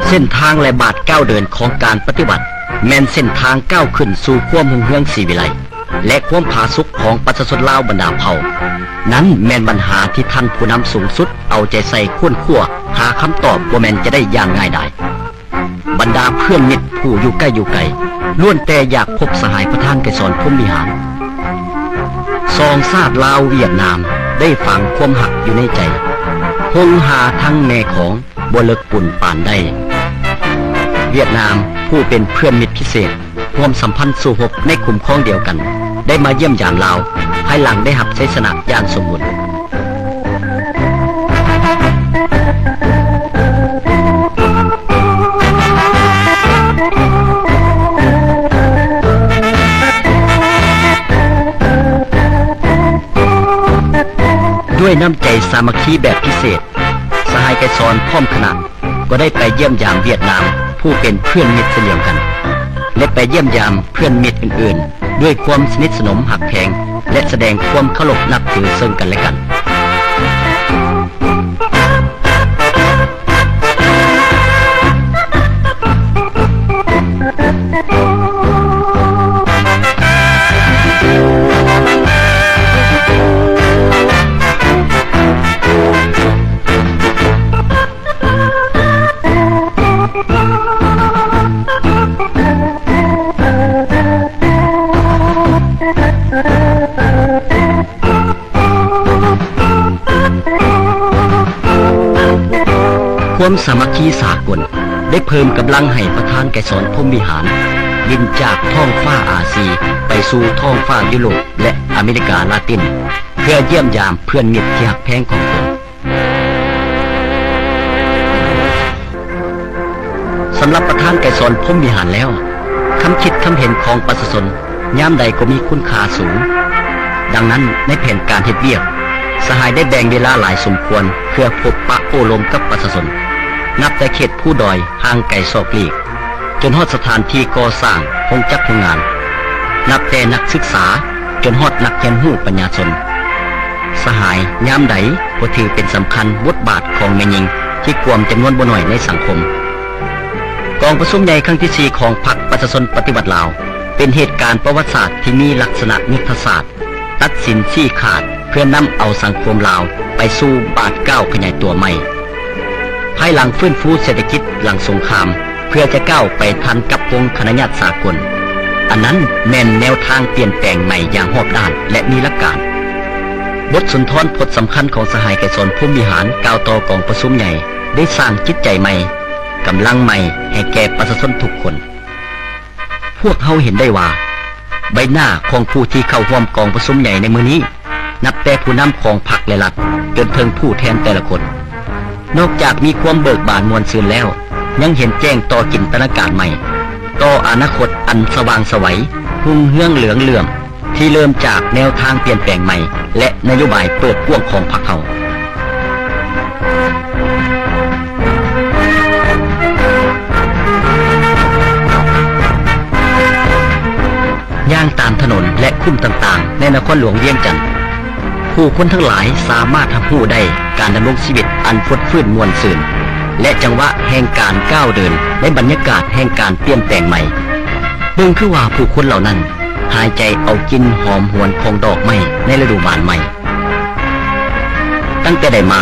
ເສັ້ນທາງ ແລະ ບາດກ້າວເດີນຂອງການປະຕິວັດ ແມ່ນເສັ້ນທາງກ້າວຂຶ້ນສູ່ຄວາມຮຸ່ງເຮືອງສີວິໄລ ແລະ ຄວາມຜາສຸກຂອງປະຊາຊົນລາວບັນດາເຜົ່າ. ນັ້ນແມ່ນບັນຫາທີ່ທ່ານຜູ້ນຳສູງສຸດເອົາໃຈໃສ່ຄົ້ນຄວ້າຫາຄຳຕອບບໍ່ແມ່ນຈະໄດ້ຢ່າງງ່າຍດາຍ. ບັນດາເພື່ອນມິດຜູ້ຢູ່ໃກ້ຢູ່ໄກ ລ້ວນແຕ່ຢາກພົບສະຫາຍປະທານໄກສອນ ພົມວິຫານ. ສອງຊາດລາວຫວຽດນາມໄດ້ຝັງຄວາມຮັກຢູ່ໃນໃຈ, ຫົງຫາທັງແມ່ຂອງ ບໍ່ເລິກປຸ້ນປານໃດ. ຫວຽດນາມ ຜູ້ເປັນເພື່ອນມິດພິເສດ ຮ່ວມສຳພັນສູ້ຮົບໃນຄຸ້ມຄອງດຽວກັນ ໄດ້ມາຢ້ຽມຢາມລາວ ພາຍຫຼັງໄດ້ຮັບໄຊຊະນະຢ່າງສົມບູນ. ດ້ວຍນ້ຳໃຈສາມັກຄີແບບພິເສດ, ສະຫາຍໄກສອນພ້ອມຄະນະ ກໍໄດ້ໄປຢ້ຽມຢາມຫວຽດນາມ ຜູ້ເປັນເພື່ອນມິດເຊັ່ນດຽວກັນ ແລະ ໄປຢ້ຽມຢາມເພື່ອນມິດອື່ນໆ ດ້ວຍຄວາມສະໜິດສະໜົມຮັກແພງ ແລະ ສະແດງຄວາມເຄົາລົບນັບຖືເຊິ່ງກັນແລະກັນ. ຄວາມສາມັກຄີສາກົນໄດ້ເພີ່ມກຳລັງໃຫ້ປະທານໄກສອນ ພົມວິຫານ ບິນຈາກທ້ອງຟ້າອາຊີໄປສູ່ທ້ອງຟ້າຢູໂຣບ ແລະ ອາເມລິກາລາຕິນ ເພື່ອຢ້ຽມຢາມເພື່ອນມິດທີ່ຮັກແພງຂອງຕົນ. ສຳລັບປະທານໄກສອນ ພົມວິຫານ ແລ້ວ, ຄຳຄິດຄຳເຫັນຂອງປະຊາຊົນຍາມໃດກໍມີຄຸນຄ່າສູງ. ດັ່ງນັ້ນ, ໃນແຜນການເຮັດວຽກ, ສະຫາຍໄດ້ແບ່ງເວລາຫຼາຍສົມຄວນເພື່ອພົບປະໂອ້ລົມກັບປະຊາຊົນ, ນັບແຕ່ເຂດພູດອຍຫ່າງໄກສອກຫຼີກ, ຈົນຮອດສະຖານທີ່ກໍ່ສ້າງໂຮງຈັກໂຮງງານ, ນັບແຕ່ນັກສຶກສາ ຈົນຮອດນັກຮຽນຮູ້ປັນຍາຊົນ. ສະຫາຍຍາມໃດກໍຖືເປັນສຳຄັນບົດບາດຂອງແມ່ຍິງທີ່ກວມຈຳນວນບໍ່ໜ້ອຍໃນສັງຄົມ. ກອງປະຊຸມໃຫຍ່ຄັ້ງທີສີ່ຂອງພັກປະຊາຊົນປະຕິວັດລາວ ເປັນເຫດການປະຫວັດສາດທີ່ມີລັກສະນະຍຸດທະສາດ ຕັດສິນຊີ້ຂາດເພື່ອນຳເອົາສັງຄົມລາວໄປສູ່ບາດກ້າວຂະຫຍາຍຕົວໃໝ່ ພາຍຫຼັງຟື້ນຟູເສດຖະກິດຫຼັງສົງຄາມ ເພື່ອຈະກ້າວໄປທັນກັບວົງຄະນະຍາດສາກົນ. ອັນນັ້ນແມ່ນແນວທາງປ່ຽນແປງໃໝ່ຢ່າງຮອບດ້ານ ແລະ ມີຫຼັກການ. ບົດສຸນທອນບົດສຳຄັນຂອງສະຫາຍໄກສອນ ພົມວິຫານ ກ່າວຕໍ່ກອງປະຊຸມໃຫຍ່ ໄດ້ສ້າງຈິດໃຈໃໝ່, ກຳລັງໃໝ່ໃຫ້ແກ່ປະຊາຊົນທຸກຄົນ. ພວກເຮົາເຫັນໄດ້ວ່າ ໃບໜ້າຂອງຜູ້ທີ່ເຂົ້າຮ່ວມກອງປະຊຸມໃຫຍ່ໃນມື້ນີ້ ນັບແຕ່ຜູ້ນຳຂອງພັກ ແລະ ລັດ ຈົນເຖິງຜູ້ແທນແຕ່ລະຄົນ ນອກຈາກມີຄວາມເບີກບານມ່ວນຊື່ນແລ້ວ, ຍັງເຫັນແຈ້ງຕໍ່ຈິນຕະນາການໃໝ່, ຕໍ່ອະນາຄົດອັນສະຫວ່າງໄສວ, ຮຸ່ງເຮືອງເຫຼືອງເຫຼື້ອມ ທີ່ເລີ່ມຈາກແນວທາງປ່ຽນແປງໃໝ່ ແລະ ນະໂຍບາຍເປີດກວ້າງຂອງພັກເຮົາ. ຍ່າງຕາມຖະໜົນ ແລະ ຄຸ້ມຕ່າງໆ ໃນນະຄອນຫຼວງວຽງຈັນ, ຜູ້ຄົນທັງຫຼາຍສາມາດຮັບຮູ້ໄດ້ການດຳລົງຊີວິດອັນຟົດຟື້ນມ່ວນຊື່ນ ແລະ ຈັງຫວະແຫ່ງການກ້າວເດີນໃນບັນຍາກາດແຫ່ງການປ່ຽນແປງໃໝ່. ເບິ່ງຄືວ່າຜູ້ຄົນເຫຼົ່ານັ້ນຫາຍໃຈເອົາກິ່ນຫອມຫວນຂອງດອກໄມ້ໃນລະດູບານໃໝ່. ຕັ້ງແຕ່ໃດມາ,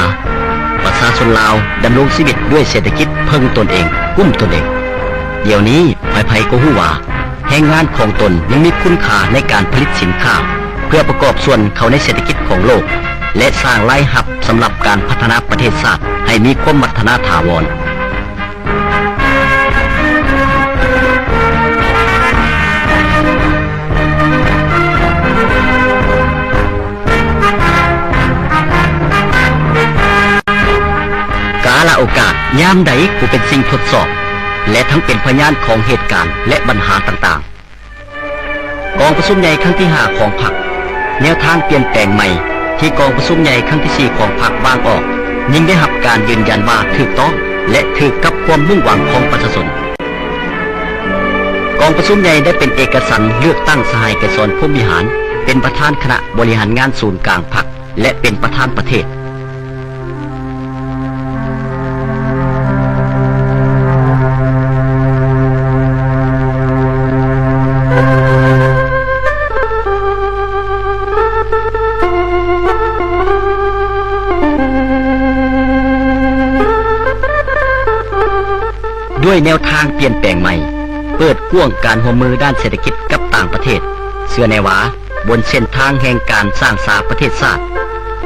ປະຊາຊົນລາວດຳລົງຊີວິດດ້ວຍເສດຖະກິດເພິ່ງຕົນເອງ, ກຸ້ມຕົນເອງ. ດຽວນີ້ໃຜໆກໍຮູ້ວ່າ ແຮງງານຂອງຕົນຍັງມີຄຸນຄ່າໃນການຜະລິດສິນຄ້າ ເພື່ອປະກອບສ່ວນເຂົ້າໃນເສດຖະກິດຂອງໂລກ ແລະ ສ້າງລາຍຮັບສຳລັບການພັດທະນາປະເທດຊາດໃຫ້ມີຄວາມວັດທະນາຖາວອນ. ກາລະໂອກາດຍາມໃດກໍເປັນສິ່ງທົດສອບ ແລະ ທັງເປັນພະຍານຂອງເຫດການ ແລະ ບັນຫາຕ່າງໆ. ກອງປະຊຸມໃຫຍ່ຄັ້ງທີຫ້າຂອງພັກ, ແນວທາງປ່ຽນແປງໃໝ່ທີ່ກອງປະຊຸມໃຫຍ່ຄັ້ງທີສີ່ຂອງພັກວາງອອກ ຍິ່ງໄດ້ຮັບການຢືນຢັນວ່າຖືກຕ້ອງ ແລະ ຖືກກັບຄວາມມຸ່ງຫວັງຂອງປະຊາຊົນ. ກອງປະຊຸມໃຫຍ່ໄດ້ເປັນເອກະສັນເລືອກຕັ້ງສະຫາຍໄກສອນ ພົມວິຫານ ເປັນປະທານຄະນະບໍລິຫານງານສູນກາງພັກ ແລະ ເປັນປະທານປະເທດ. ດ້ວຍແນວທາງປ່ຽນແປງໃໝ່, ເປີດກວ້າງການຮ່ວມມືດ້ານເສດຖະກິດກັບຕ່າງປະເທດ, ເຊື່ອແນ່ວ່າ ບົນເສັ້ນທາງແຫ່ງການສ້າງສາປະເທດຊາດ,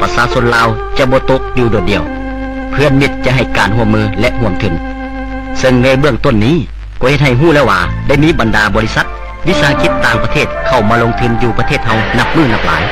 ປະຊາຊົນລາວຈະບໍ່ຕົກຢູ່ໂດດດ່ຽວ, ເພື່ອນມິດຈະໃຫ້ການຮ່ວມມື ແລະ ຮ່ວມທຶນ. ເຊິ່ງໃນເບື້ອງຕົ້ນນີ້ກໍເຮັດໃຫ້ຮູ້ແລ້ວວ່າ ໄດ້ມີບັນດາບໍລິສັດ, ວິສາຫະກິດຕ່າງປະເທດເຂົ້າມາລົງທຶນຢູ່ປະເທດເຮົານັບມື້ນັບຫຼາຍ. ກ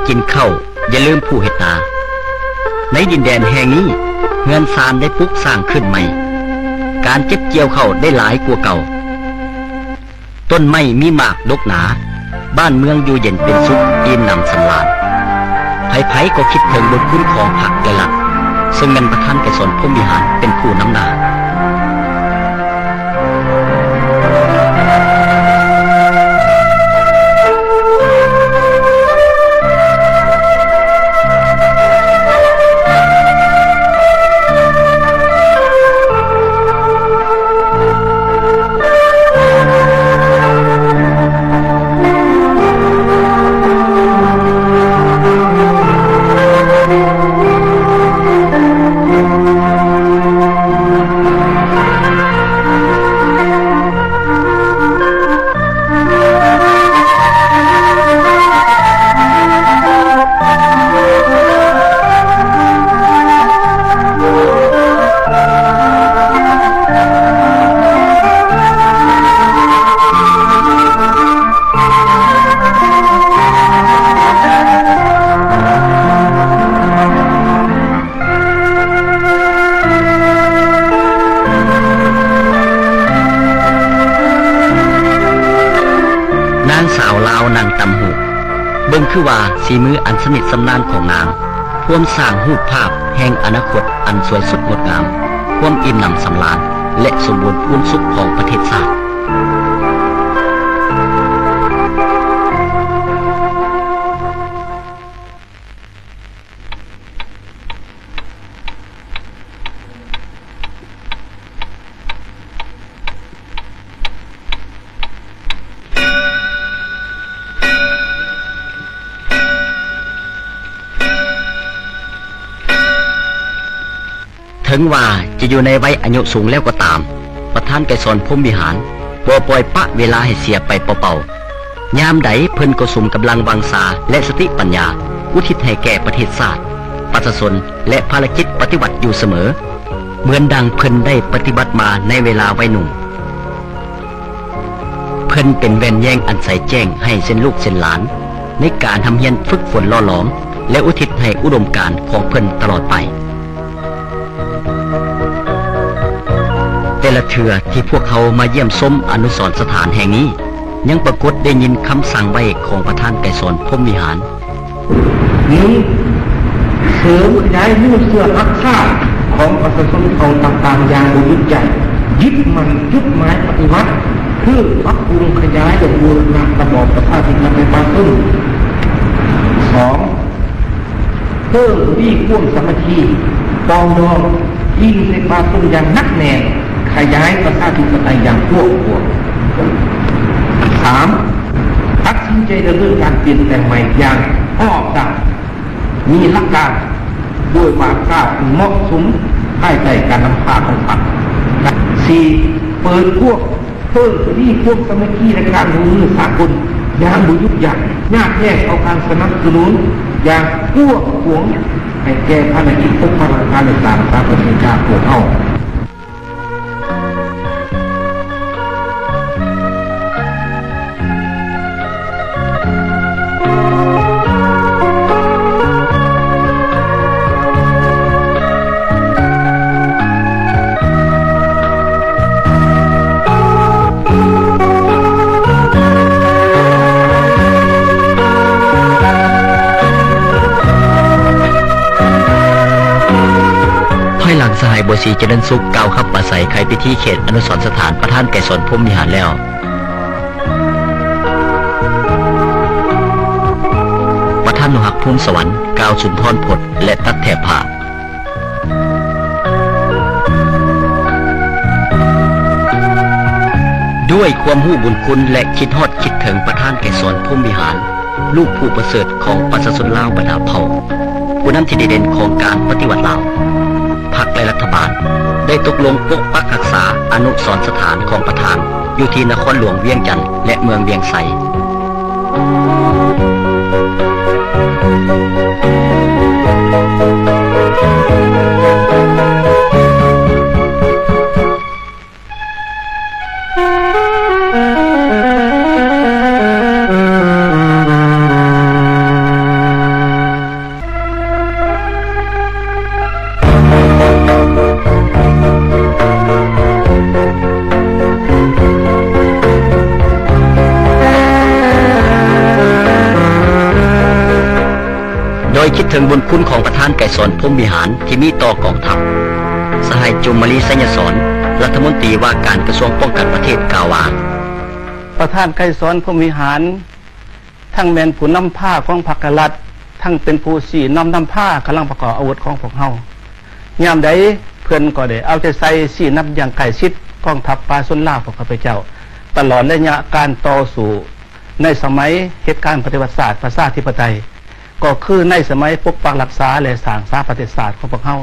ກິນເຂົ້າ ຢ່າລືມຜູ້ເຮັດນາ. ໃນດິນແດນແຫ່ງນີ້ ເຮືອນຊານໄດ້ປຸກສ້າງຂຶ້ນໃໝ່, ການເກັບກ່ຽວເຂົ້າໄດ້ຫຼາຍກວ່າເກົ່າ. ຕົ້ນໄມ້ມີໝາກດົກໜາ, ບ້ານເມືອງຢູ່ເຢັນເປັນສຸກ, ອີ່ມໜຳສຳລານ. ໃຜໆກໍຄິດເຖິງບຸນຄຸນຂອງພັກແລະລັດ, ເຊິ່ງແມ່ນປະທານໄກສອນ ພົມວິຫານ ເປັນຜູ້ນຳໜ້າ. ນາງສາວລາວນັ່ງຕ່ຳຫູກ, ເບິ່ງຄືວ່າສີມືອັນຊຳນິຊຳນານຂອງນາງ ພວມສ້າງຮູບພາບແຫ່ງອະນາຄົດອັນສວຍສົດງົດງາມ, ຄວາມອີ່ມໜຳສຳລານ ແລະ ສົມບູນພູນສຸກຂອງປະເທດຊາດ. ເຖິງວ່າຈະຢູ່ໃນໄວອາຍຸສູງແລ້ວກໍຕາມ, ປະທານໄກສອນ ພົມວິຫານ ບໍ່ປ່ອຍປະເວລາໃຫ້ເສຍໄປເປົ່າໆ. ຍາມໃດເພິ່ນກໍສຸມກຳລັງວັງຊາ ແລະ ສະຕິປັນຍາ ອຸທິດໃຫ້ແກ່ປະເທດຊາດ, ປະຊາຊົນ ແລະ ພາລະກິດປະຕິວັດຢູ່ສະເໝີ, ເໝືອນດັ່ງເພິ່ນໄດ້ປະຕິບັດມາໃນເວລາໄວໜຸ່ມ. ເພິ່ນເປັນແວ່ນແຍງອັນໃສແຈ້ງໃຫ້ເຊັ່ນລູກເຊັ່ນຫຼານ ໃນການຮ່ຳຮຽນຝຶກຝົນຫຼໍ່ຫຼອມ ແລະ ອຸທິດໃຫ້ອຸດົມການຂອງເພິ່ນຕະຫຼອດໄປ. ແຕ່ລະເທື່ອທີ່ພວກເຮົາມາຢ້ຽມຊົມອະນຸສອນສະຖານແຫ່ງນີ້, ຍັງປາກົດໄດ້ຍິນຄຳສັ່ງໄວ້ຂອງປະທານໄກສອນ ພົມວິຫານ. ໜຶ່ງ, ເສີມຂະຫຍາຍມູນເຊື້ອຮັກຊາດຂອງປະຊາຊົນເຜົ່າຕ່າງໆຢ່າງບໍ່ຢຸດຢັ້ງ, ຍຶດໝັ້ນຈຸດໝາຍປະຕິວັດ ຄືປັບປຸງຂະຫຍາຍ ແລະ ບູລະນະລະບອບປະຊາທິປະໄຕປະຊາຊົນ. ສອງ, ເພີ່ມທະວີຄວາມສາມັກຄີ ປອງດອງ ອີງໃສ່ປະຊາຊົນຢ່າງໜັກແໜ້ນ, ຂະຫຍາຍປະຊາທິປະໄຕຢ່າງກວ້າງຂວາງ. ສາມ, ຕັດສິນໃຈດຳເນີນການປ່ຽນແປງໃໝ່ຢ່າງຮອບດ້ານ, ມີຫຼັກການ, ດ້ວຍວາຈາທີ່ເໝາະສົມພາຍໃຕ້ການນຳພາຂອງພັກ. ສີ່, ເປີດກວ້າງ ເພີ່ມທະວີຄວາມສາມັກຄີ ແລະ ການຮ່ວມມືສາກົນຢ່າງບໍ່ຢຸດຢັ້ງ, ຍາດແຍກເອົາການສະໜັບສະໜູນຢ່າງກວ້າງຂວາງໃຫ້ແກ່ພາລະກິດປົກປັກຫຼັກການ ແລະ ສ້າງສາປະເທດຊາດພວກເຮົາ. ພາຍຫຼັງສະຫາຍ ບົວສີ ຈະເລີນສຸກ ກ່າວຄຳປາໄສໄຂພິທີເຂດອະນຸສອນສະຖານປະທານໄກສອນ ພົມວິຫານແລ້ວ, ປະທານໜູຮັກ ພູນສະຫວັນ ກ່າວສຸນທອນພົດ ແລະ ຕັດແຖບຜ້າ. ດ້ວຍຄວາມຮູ້ບຸນຄຸນ ແລະ ຄິດຮອດຄິດເຖິງປະທານໄກສອນ ພົມວິຫານ, ລູກຜູ້ປະເສີດຂອງປະຊາຊົນລາວບັນດາເຜົ່າ, ຜູ້ນຳທີ່ດີເດັ່ນຂອງການປະຕິວັດລາວ, ພັກ ແລະ ລັດຖະບານ ໄດ້ຕົກລົງປົກປັກຮັກສາອະນຸສອນສະຖານຂອງປະທານ ຢູ່ທີ່ນະຄອນຫຼວງວຽງຈັນ ແລະ ເມືອງວຽງໄຊ. ເຖິງບຸນຄຸນຂອງປະທານໄກສອນ ພົມວິຫານ ທີ່ມີຕໍ່ກອງທັບ. ສະຫາຍ ຈູມມາລີ ໄຊຍະສອນ ລັດຖະມົນຕີວ່າການກະຊວງປ້ອງກັນປະເທດ ກ່າວວ່າ ປະທານໄກສອນ ພົມວິຫານ ທັງແມ່ນຜູ້ນຳພາຂອງພັກແລະລັດ, ທັງເປັນຜູ້ຊີ້ນຳນຳພາກຳລັງປະກອບອາວຸດຂອງພວກເຮົາ. ຍາມໃດເພິ່ນກໍໄດ້ເອົາໃຈໃສ່ຊີ້ນຳຢ່າງໃກ້ຊິດກອງທັບປະຊາຊົນລາວຂອງຂ້າພະເຈົ້າ ຕະຫຼອດໄລຍະການຕໍ່ສູ້ໃນສະໄໝເຮັດການປະຕິວັດຊາດປະຊາທິປະໄຕ, ກໍຄືໃນສະໄໝປົກປັກຮັກສາ ແລະ ສ້າງສາປະເທດຊາດຂອງພວກເຮົາ.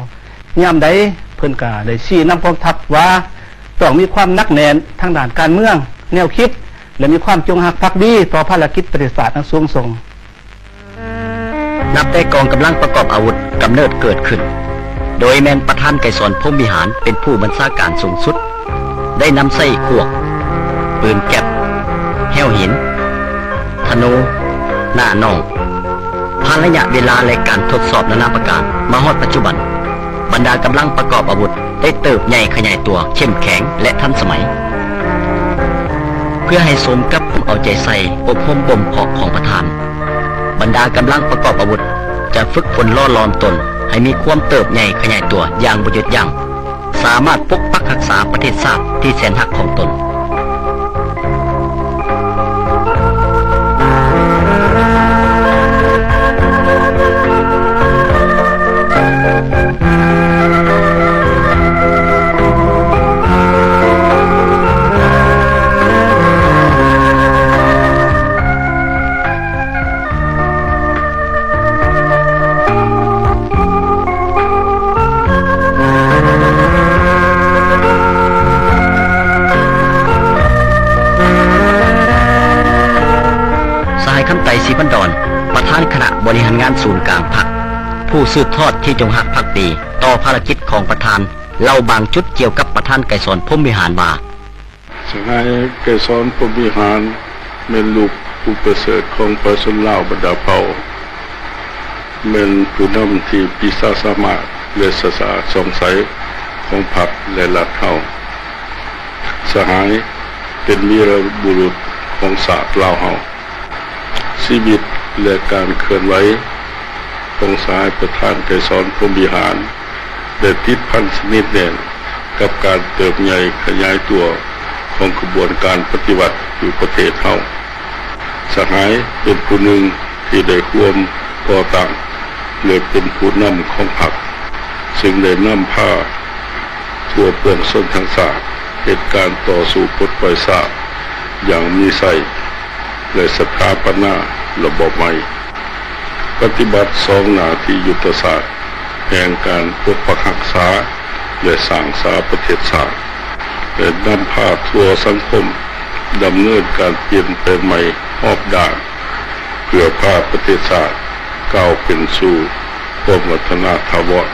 ຍາມໃດເພິ່ນກໍໄດ້ຊີ້ນຳກອງທັບວ່າຕ້ອງມີຄວາມໜັກແໜ້ນທາງດ້ານການເມືອງ, ແນວຄິດ ແລະ ມີຄວາມຈົງຮັກພັກດີຕໍ່ພາລະກິດປະເທດຊາດອັນສູງສົ່ງ. ນັບແຕ່ກອງກຳລັງປະກອບອາວຸດກຳເນີດເກີດຂຶ້ນ, ໂດຍແມ່ນປະທານໄກສອນ ພົມວິຫານ ເປັນຜູ້ບັນຊາການສູງສຸດ, ໄດ້ນຳໃຊ້ຂວກ, ປືນແກັບ, ແຮ້ວຫີນ, ທະນູ, ໜ້າໜອງ. ຜ່ານໄລຍະເວລາ ແລະ ການທົດສອບນານາປະການ ມາຮອດປັດຈຸບັນ, ບັນດາກຳລັງປະກອບອາວຸດໄດ້ເຕີບໃຫຍ່ຂະຫຍາຍຕົວເຂັ້ມແຂງ ແລະ ທັນສະໄໝ. ເພື່ອໃຫ້ສົມກັບຄວາມເອົາໃຈໃສ່ອົບຮົມບົ່ມເພາະຂອງປະທານ, ບັນດາກຳລັງປະກອບອາວຸດຈະຝຶກຝົນຫຼໍ່ຫຼອມຕົນໃຫ້ມີຄວາມເຕີບໃຫຍ່ຂະຫຍາຍຕົວຢ່າງບໍ່ຢຸດຢັ້ງ, ສາມາດປົກປັກຮັກສາປະເທດຊາດທີ່ແສນຮັກຂອງຕົນ. ສະຫາຍ ຄຳໄຕ ສີພັນດອນ ປະທານຄະນະບໍລິຫານງານສູນກາງພັກ, ຜູ້ສືບທອດທີ່ຈົງຮັກພັກດີຕໍ່ພາລະກິດຂອງປະທານ ເລົ່າບາງຈຸດກ່ຽວກັບປະທານໄກສອນ ພົມວິຫານ ວ່າ ສະຫາຍ ໄກສອນ ພົມວິຫານ ແມ່ນລູກຜູ້ປະເສີດຂອງປະຊາຊົນລາວບັນດາເຜົ່າ, ແມ່ນຜູ້ນຳທີ່ປີຊາສາມາດ ແລະ ສະຕາສ່ອງໃສຂອງພັກ ແລະ ລັດເຮົາ. ສະຫາຍເປັນວີລະບຸລຸດຂອງຊາດລາວເຮົາ. ຊີວິດ ແລະ ການເຄື່ອນໄຫວຂອງສະຫາຍປະທານໄກສອນ ພົມວິຫານ ໄດ້ຕິດພັນສະໜິດແໜ້ນກັບການເຕີບໃຫຍ່ຂະຫຍາຍຕົວຂອງຂະບວນການປະຕິວັດຢູ່ປະເທດເຮົາ. ສະຫາຍເປັນຜູ້ໜຶ່ງທີ່ໄດ້ຮ່ວມກໍ່ຕັ້ງ ແລະ ເປັນຜູ້ນຳຂອງພັກ, ເຊິ່ງໄດ້ນຳພາທົ່ວປວງຊົນທັງຊາດເຮັດການຕໍ່ສູ້ປົດປ່ອຍຊາດຢ່າງມີໄຊ ແລະ ສະຖາປະນາລະບອບໃໝ່, ປະຕິບັດສອງໜ້າທີ່ຍຸດທະສາດແຫ່ງການປົກປັກຮັກສາ ແລະ ສ້າງສາປະເທດຊາດ ແລະ ນຳພາທົ່ວສັງຄົມດຳເນີນການປ່ຽນແປງໃໝ່ຮອບດ້ານ ເພື່ອພາປະເທດຊາດກ້າວຂຶ້ນສູ່ຄວາມວັດທະນາຖາວອນ.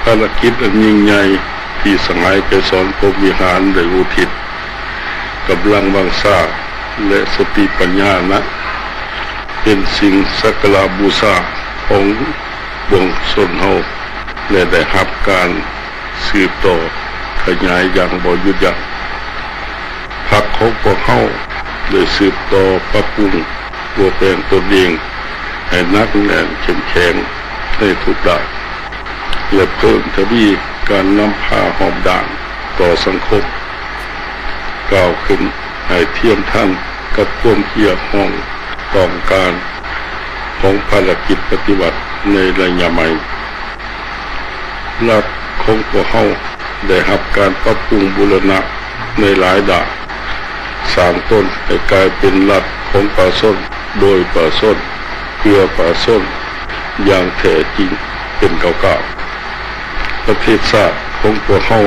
ພາລະກິດອັນຍິ່ງໃຫຍ່ທີ່ສະຫາຍໄກສອນ ພົມວິຫານ ໄດ້ອຸທິດ ກຳລັງວັງຊາ ແລະ ສະຕິປັນຍານັ້ນ ເປັນສິ່ງສັກກາລະບູຊາຂອງປວງຊົນເຮົາ ແລະ ໄດ້ຮັບການສືບຕໍ່ຂະຫຍາຍຢ່າງບໍ່ຢຸດຢັ້ງ. ພັກຂອງພວກເຮົາໄດ້ສືບຕໍ່ປັບປຸງຕົວແປງຕົນເອງໃຫ້ໜັກແໜ້ນເຂັ້ມແຂງໃນທຸກດ້ານ ແລະ ເພີ່ມທະວີການນຳພາຮອບດ້ານຕໍ່ສັງຄົມ ກ້າວຂຶ້ນໃຫ້ທຽມທັນກັບຄວາມຮຽກຮ້ອງຕ້ອງການຂອງພາລະກິດປະຕິວັດໃນໄລຍະໃໝ່. ລັດຂອງພວກເຮົາໄດ້ຮັບການປັບປຸງບູລະນະໃນຫຼາຍດ້ານ, ສ້າງຕົນໃຫ້ກາຍເປັນລັດຂອງປະຊາຊົນ, ໂດຍປະຊາຊົນ, ເພື່ອປະຊາຊົນຢ່າງແທ້ຈິງເປັນກ້າວໆ. ປະເທດຊາດຂອງພວກເຮົາ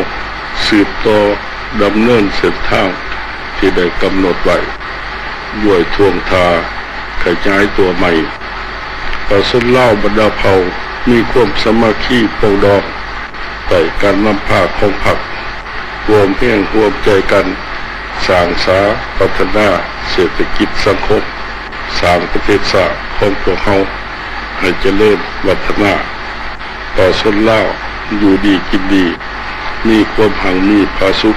ສືບຕໍ່ດຳເນີນເສັ້ນທາງທີ່ໄດ້ກຳນົດໄວ້ ດ້ວຍທ່ວງທ່າຂະຫຍາຍຕົວໃໝ່. ປະຊາຊົນລາວບັນດາເຜົ່າມີຄວາມສາມັກຄີປອງດອງໃຕ້ການນຳພາຂອງພັກ, ຮ່ວມແຮງຮ່ວມໃຈກັນສ້າງສາພັດທະນາເສດຖະກິດສັງຄົມ, ສ້າງປະເທດຊາດຂອງພວກເຮົາໃຫ້ຈະເລີນວັດທະນາ. ປະຊາຊົນລາວຢູ່ດີກິນດີ, ມີຄວາມຮັ່ງມີຜາສຸກ,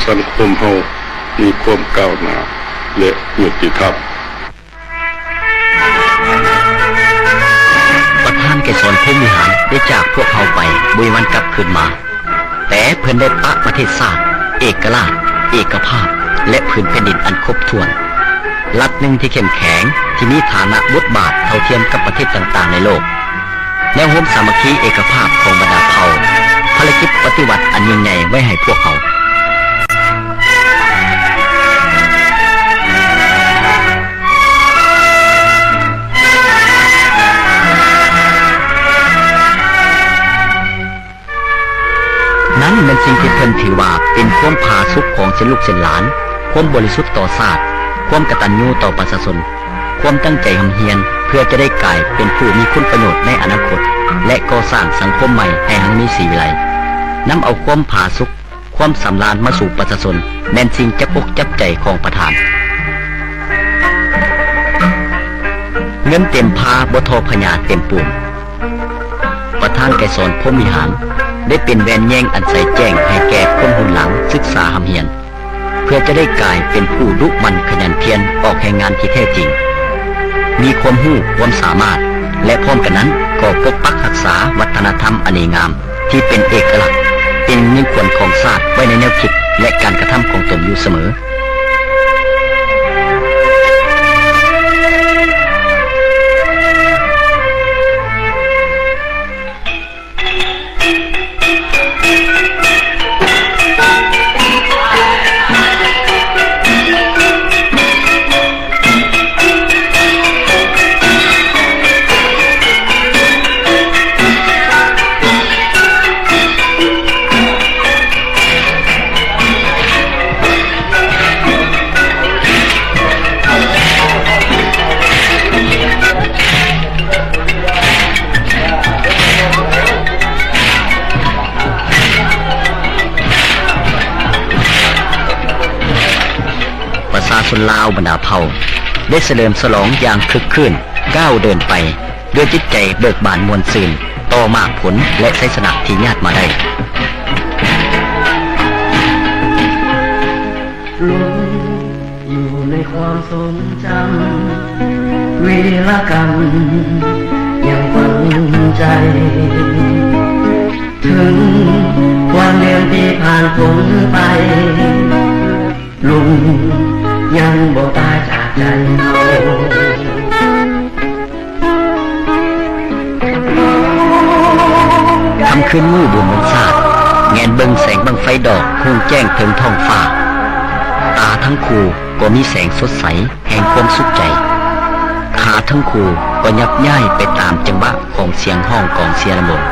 ສັງຄົມເຮົາມີຄວາມກ້າວໜ້າ ແລະ ຍຸຕິທຳ. ສະ ໄກສອນ ພົມວິຫານ ໄດ້ຈາກພວກເຮົາໄປ ບໍ່ມີວັນກັບຄືນມາ, ແຕ່ເພິ່ນໄດ້ປະປະເທດຊາດ, ເອກະລາດ, ເອກະພາບ ແລະ ພື້ນແຜ່ນດິນອັນຄົບຖ້ວນ, ລັດໜຶ່ງທີ່ເຂັ້ມແຂງ, ທີ່ມີຖານະບົດບາດເທົ່າທຽມກັບປະເທດຕ່າງໆໃນໂລກ. ແນວໂຮມສາມັກຄີເອກະພາບຂອງບັນດາເຜົ່າ, ພາລະກິດປະຕິວັດອັນຍິ່ງໃຫຍ່ໄວ້ໃຫ້ພວກເຮົາ. ນັ້ນແມ່ນສິ່ງທີ່ເພິ່ນຖືວ່າເປັນຄວາມຜາສຸກຂອງເຊັ່ນລູກເຊັ່ນຫຼານ, ຄວາມບໍລິສຸດຕໍ່ຊາດ, ຄວາມກະຕັນຍູຕໍ່ປະຊາຊົນ, ຄວາມຕັ້ງໃຈຮ່ຳຮຽນເພື່ອຈະໄດ້ກາຍເປັນຜູ້ມີຄຸນປະໂຫຍດໃນອະນາຄົດ ແລະ ກໍ່ສ້າງສັງຄົມໃໝ່ໃຫ້ຮັ່ງມີສີວິໄລ, ນຳເອົາຄວາມຜາສຸກ ຄວາມສຳລານມາສູ່ປະຊາຊົນ ແມ່ນສິ່ງຈັບອົກຈັບໃຈຂອງປະທານ. ເງິນເຕັມພາບໍ່ທໍ່ພະຍາເຕັມປູມ. ປະທານໄກສອນ ພົມວິຫານ ໄດ້ເປັນແວ່ນແຍງອັນໃສແຈ້ງໃຫ້ແກ່ຄົນຮຸ່ນຫຼັງສຶກສາຮ່ຳຮຽນ ເພື່ອຈະໄດ້ກາຍເປັນຜູ້ດຸໝັ່ນຂະຫຍັນພຽນອອກແຮງງານທີ່ແທ້ຈິງ, ມີຄວາມຮູ້ຄວາມສາມາດ ແລະ ພ້ອມກັນນັ້ນກໍປົກປັກຮັກສາວັດທະນະທຳອັນດີງາມ ທີ່ເປັນເອກະລັກ, ເປັນມີຂວັນຂອງຊາດໄວ້ໃນແນວຄິດ ແລະ ການກະທຳຂອງຕົນຢູ່ສະເໝີ. ປະຊາຊົນລາວບັນດາເຜົ່າ ໄດ້ສະເຫຼີມສະຫຼອງຢ່າງຄຶກຄື້ນ, ກ້າວເດີນໄປດ້ວຍຈິດໃຈເບີກບານມ່ວນຊື່ນຕໍ່ໝາກຜົນ ແລະ ໄຊຊະນະທີ່ຍາດມາໄດ້. ຫຼົງຢູ່ໃນຄວາມຊົງຈຳ ວີລະກຳຍັງຝັງໃຈ ເຖິງວັນເດືອນທີ່ຜ່ານພົ້ນໄປ ລຸງຍັງບໍ່ຕາຍຈາກໃຈເຮົາ. ຄ່ຳຄືນມື້ບຸນວັນຊາດ ແງນເບິ່ງແສງບັ້ງໄຟດອກຮຸ່ງແຈ້ງເທິງທ້ອງຟ້າ, ຕາທັງຄູ່ກໍມີແສງສົດໃສແຫ່ງຄວາມສຸກໃຈ, ຂາທັງຄູ່ກໍຫຍັບຍ້າຍໄປຕາມຈັງຫວະຂອງສຽງຮ້ອງກອງເຊຍລຳວົງ.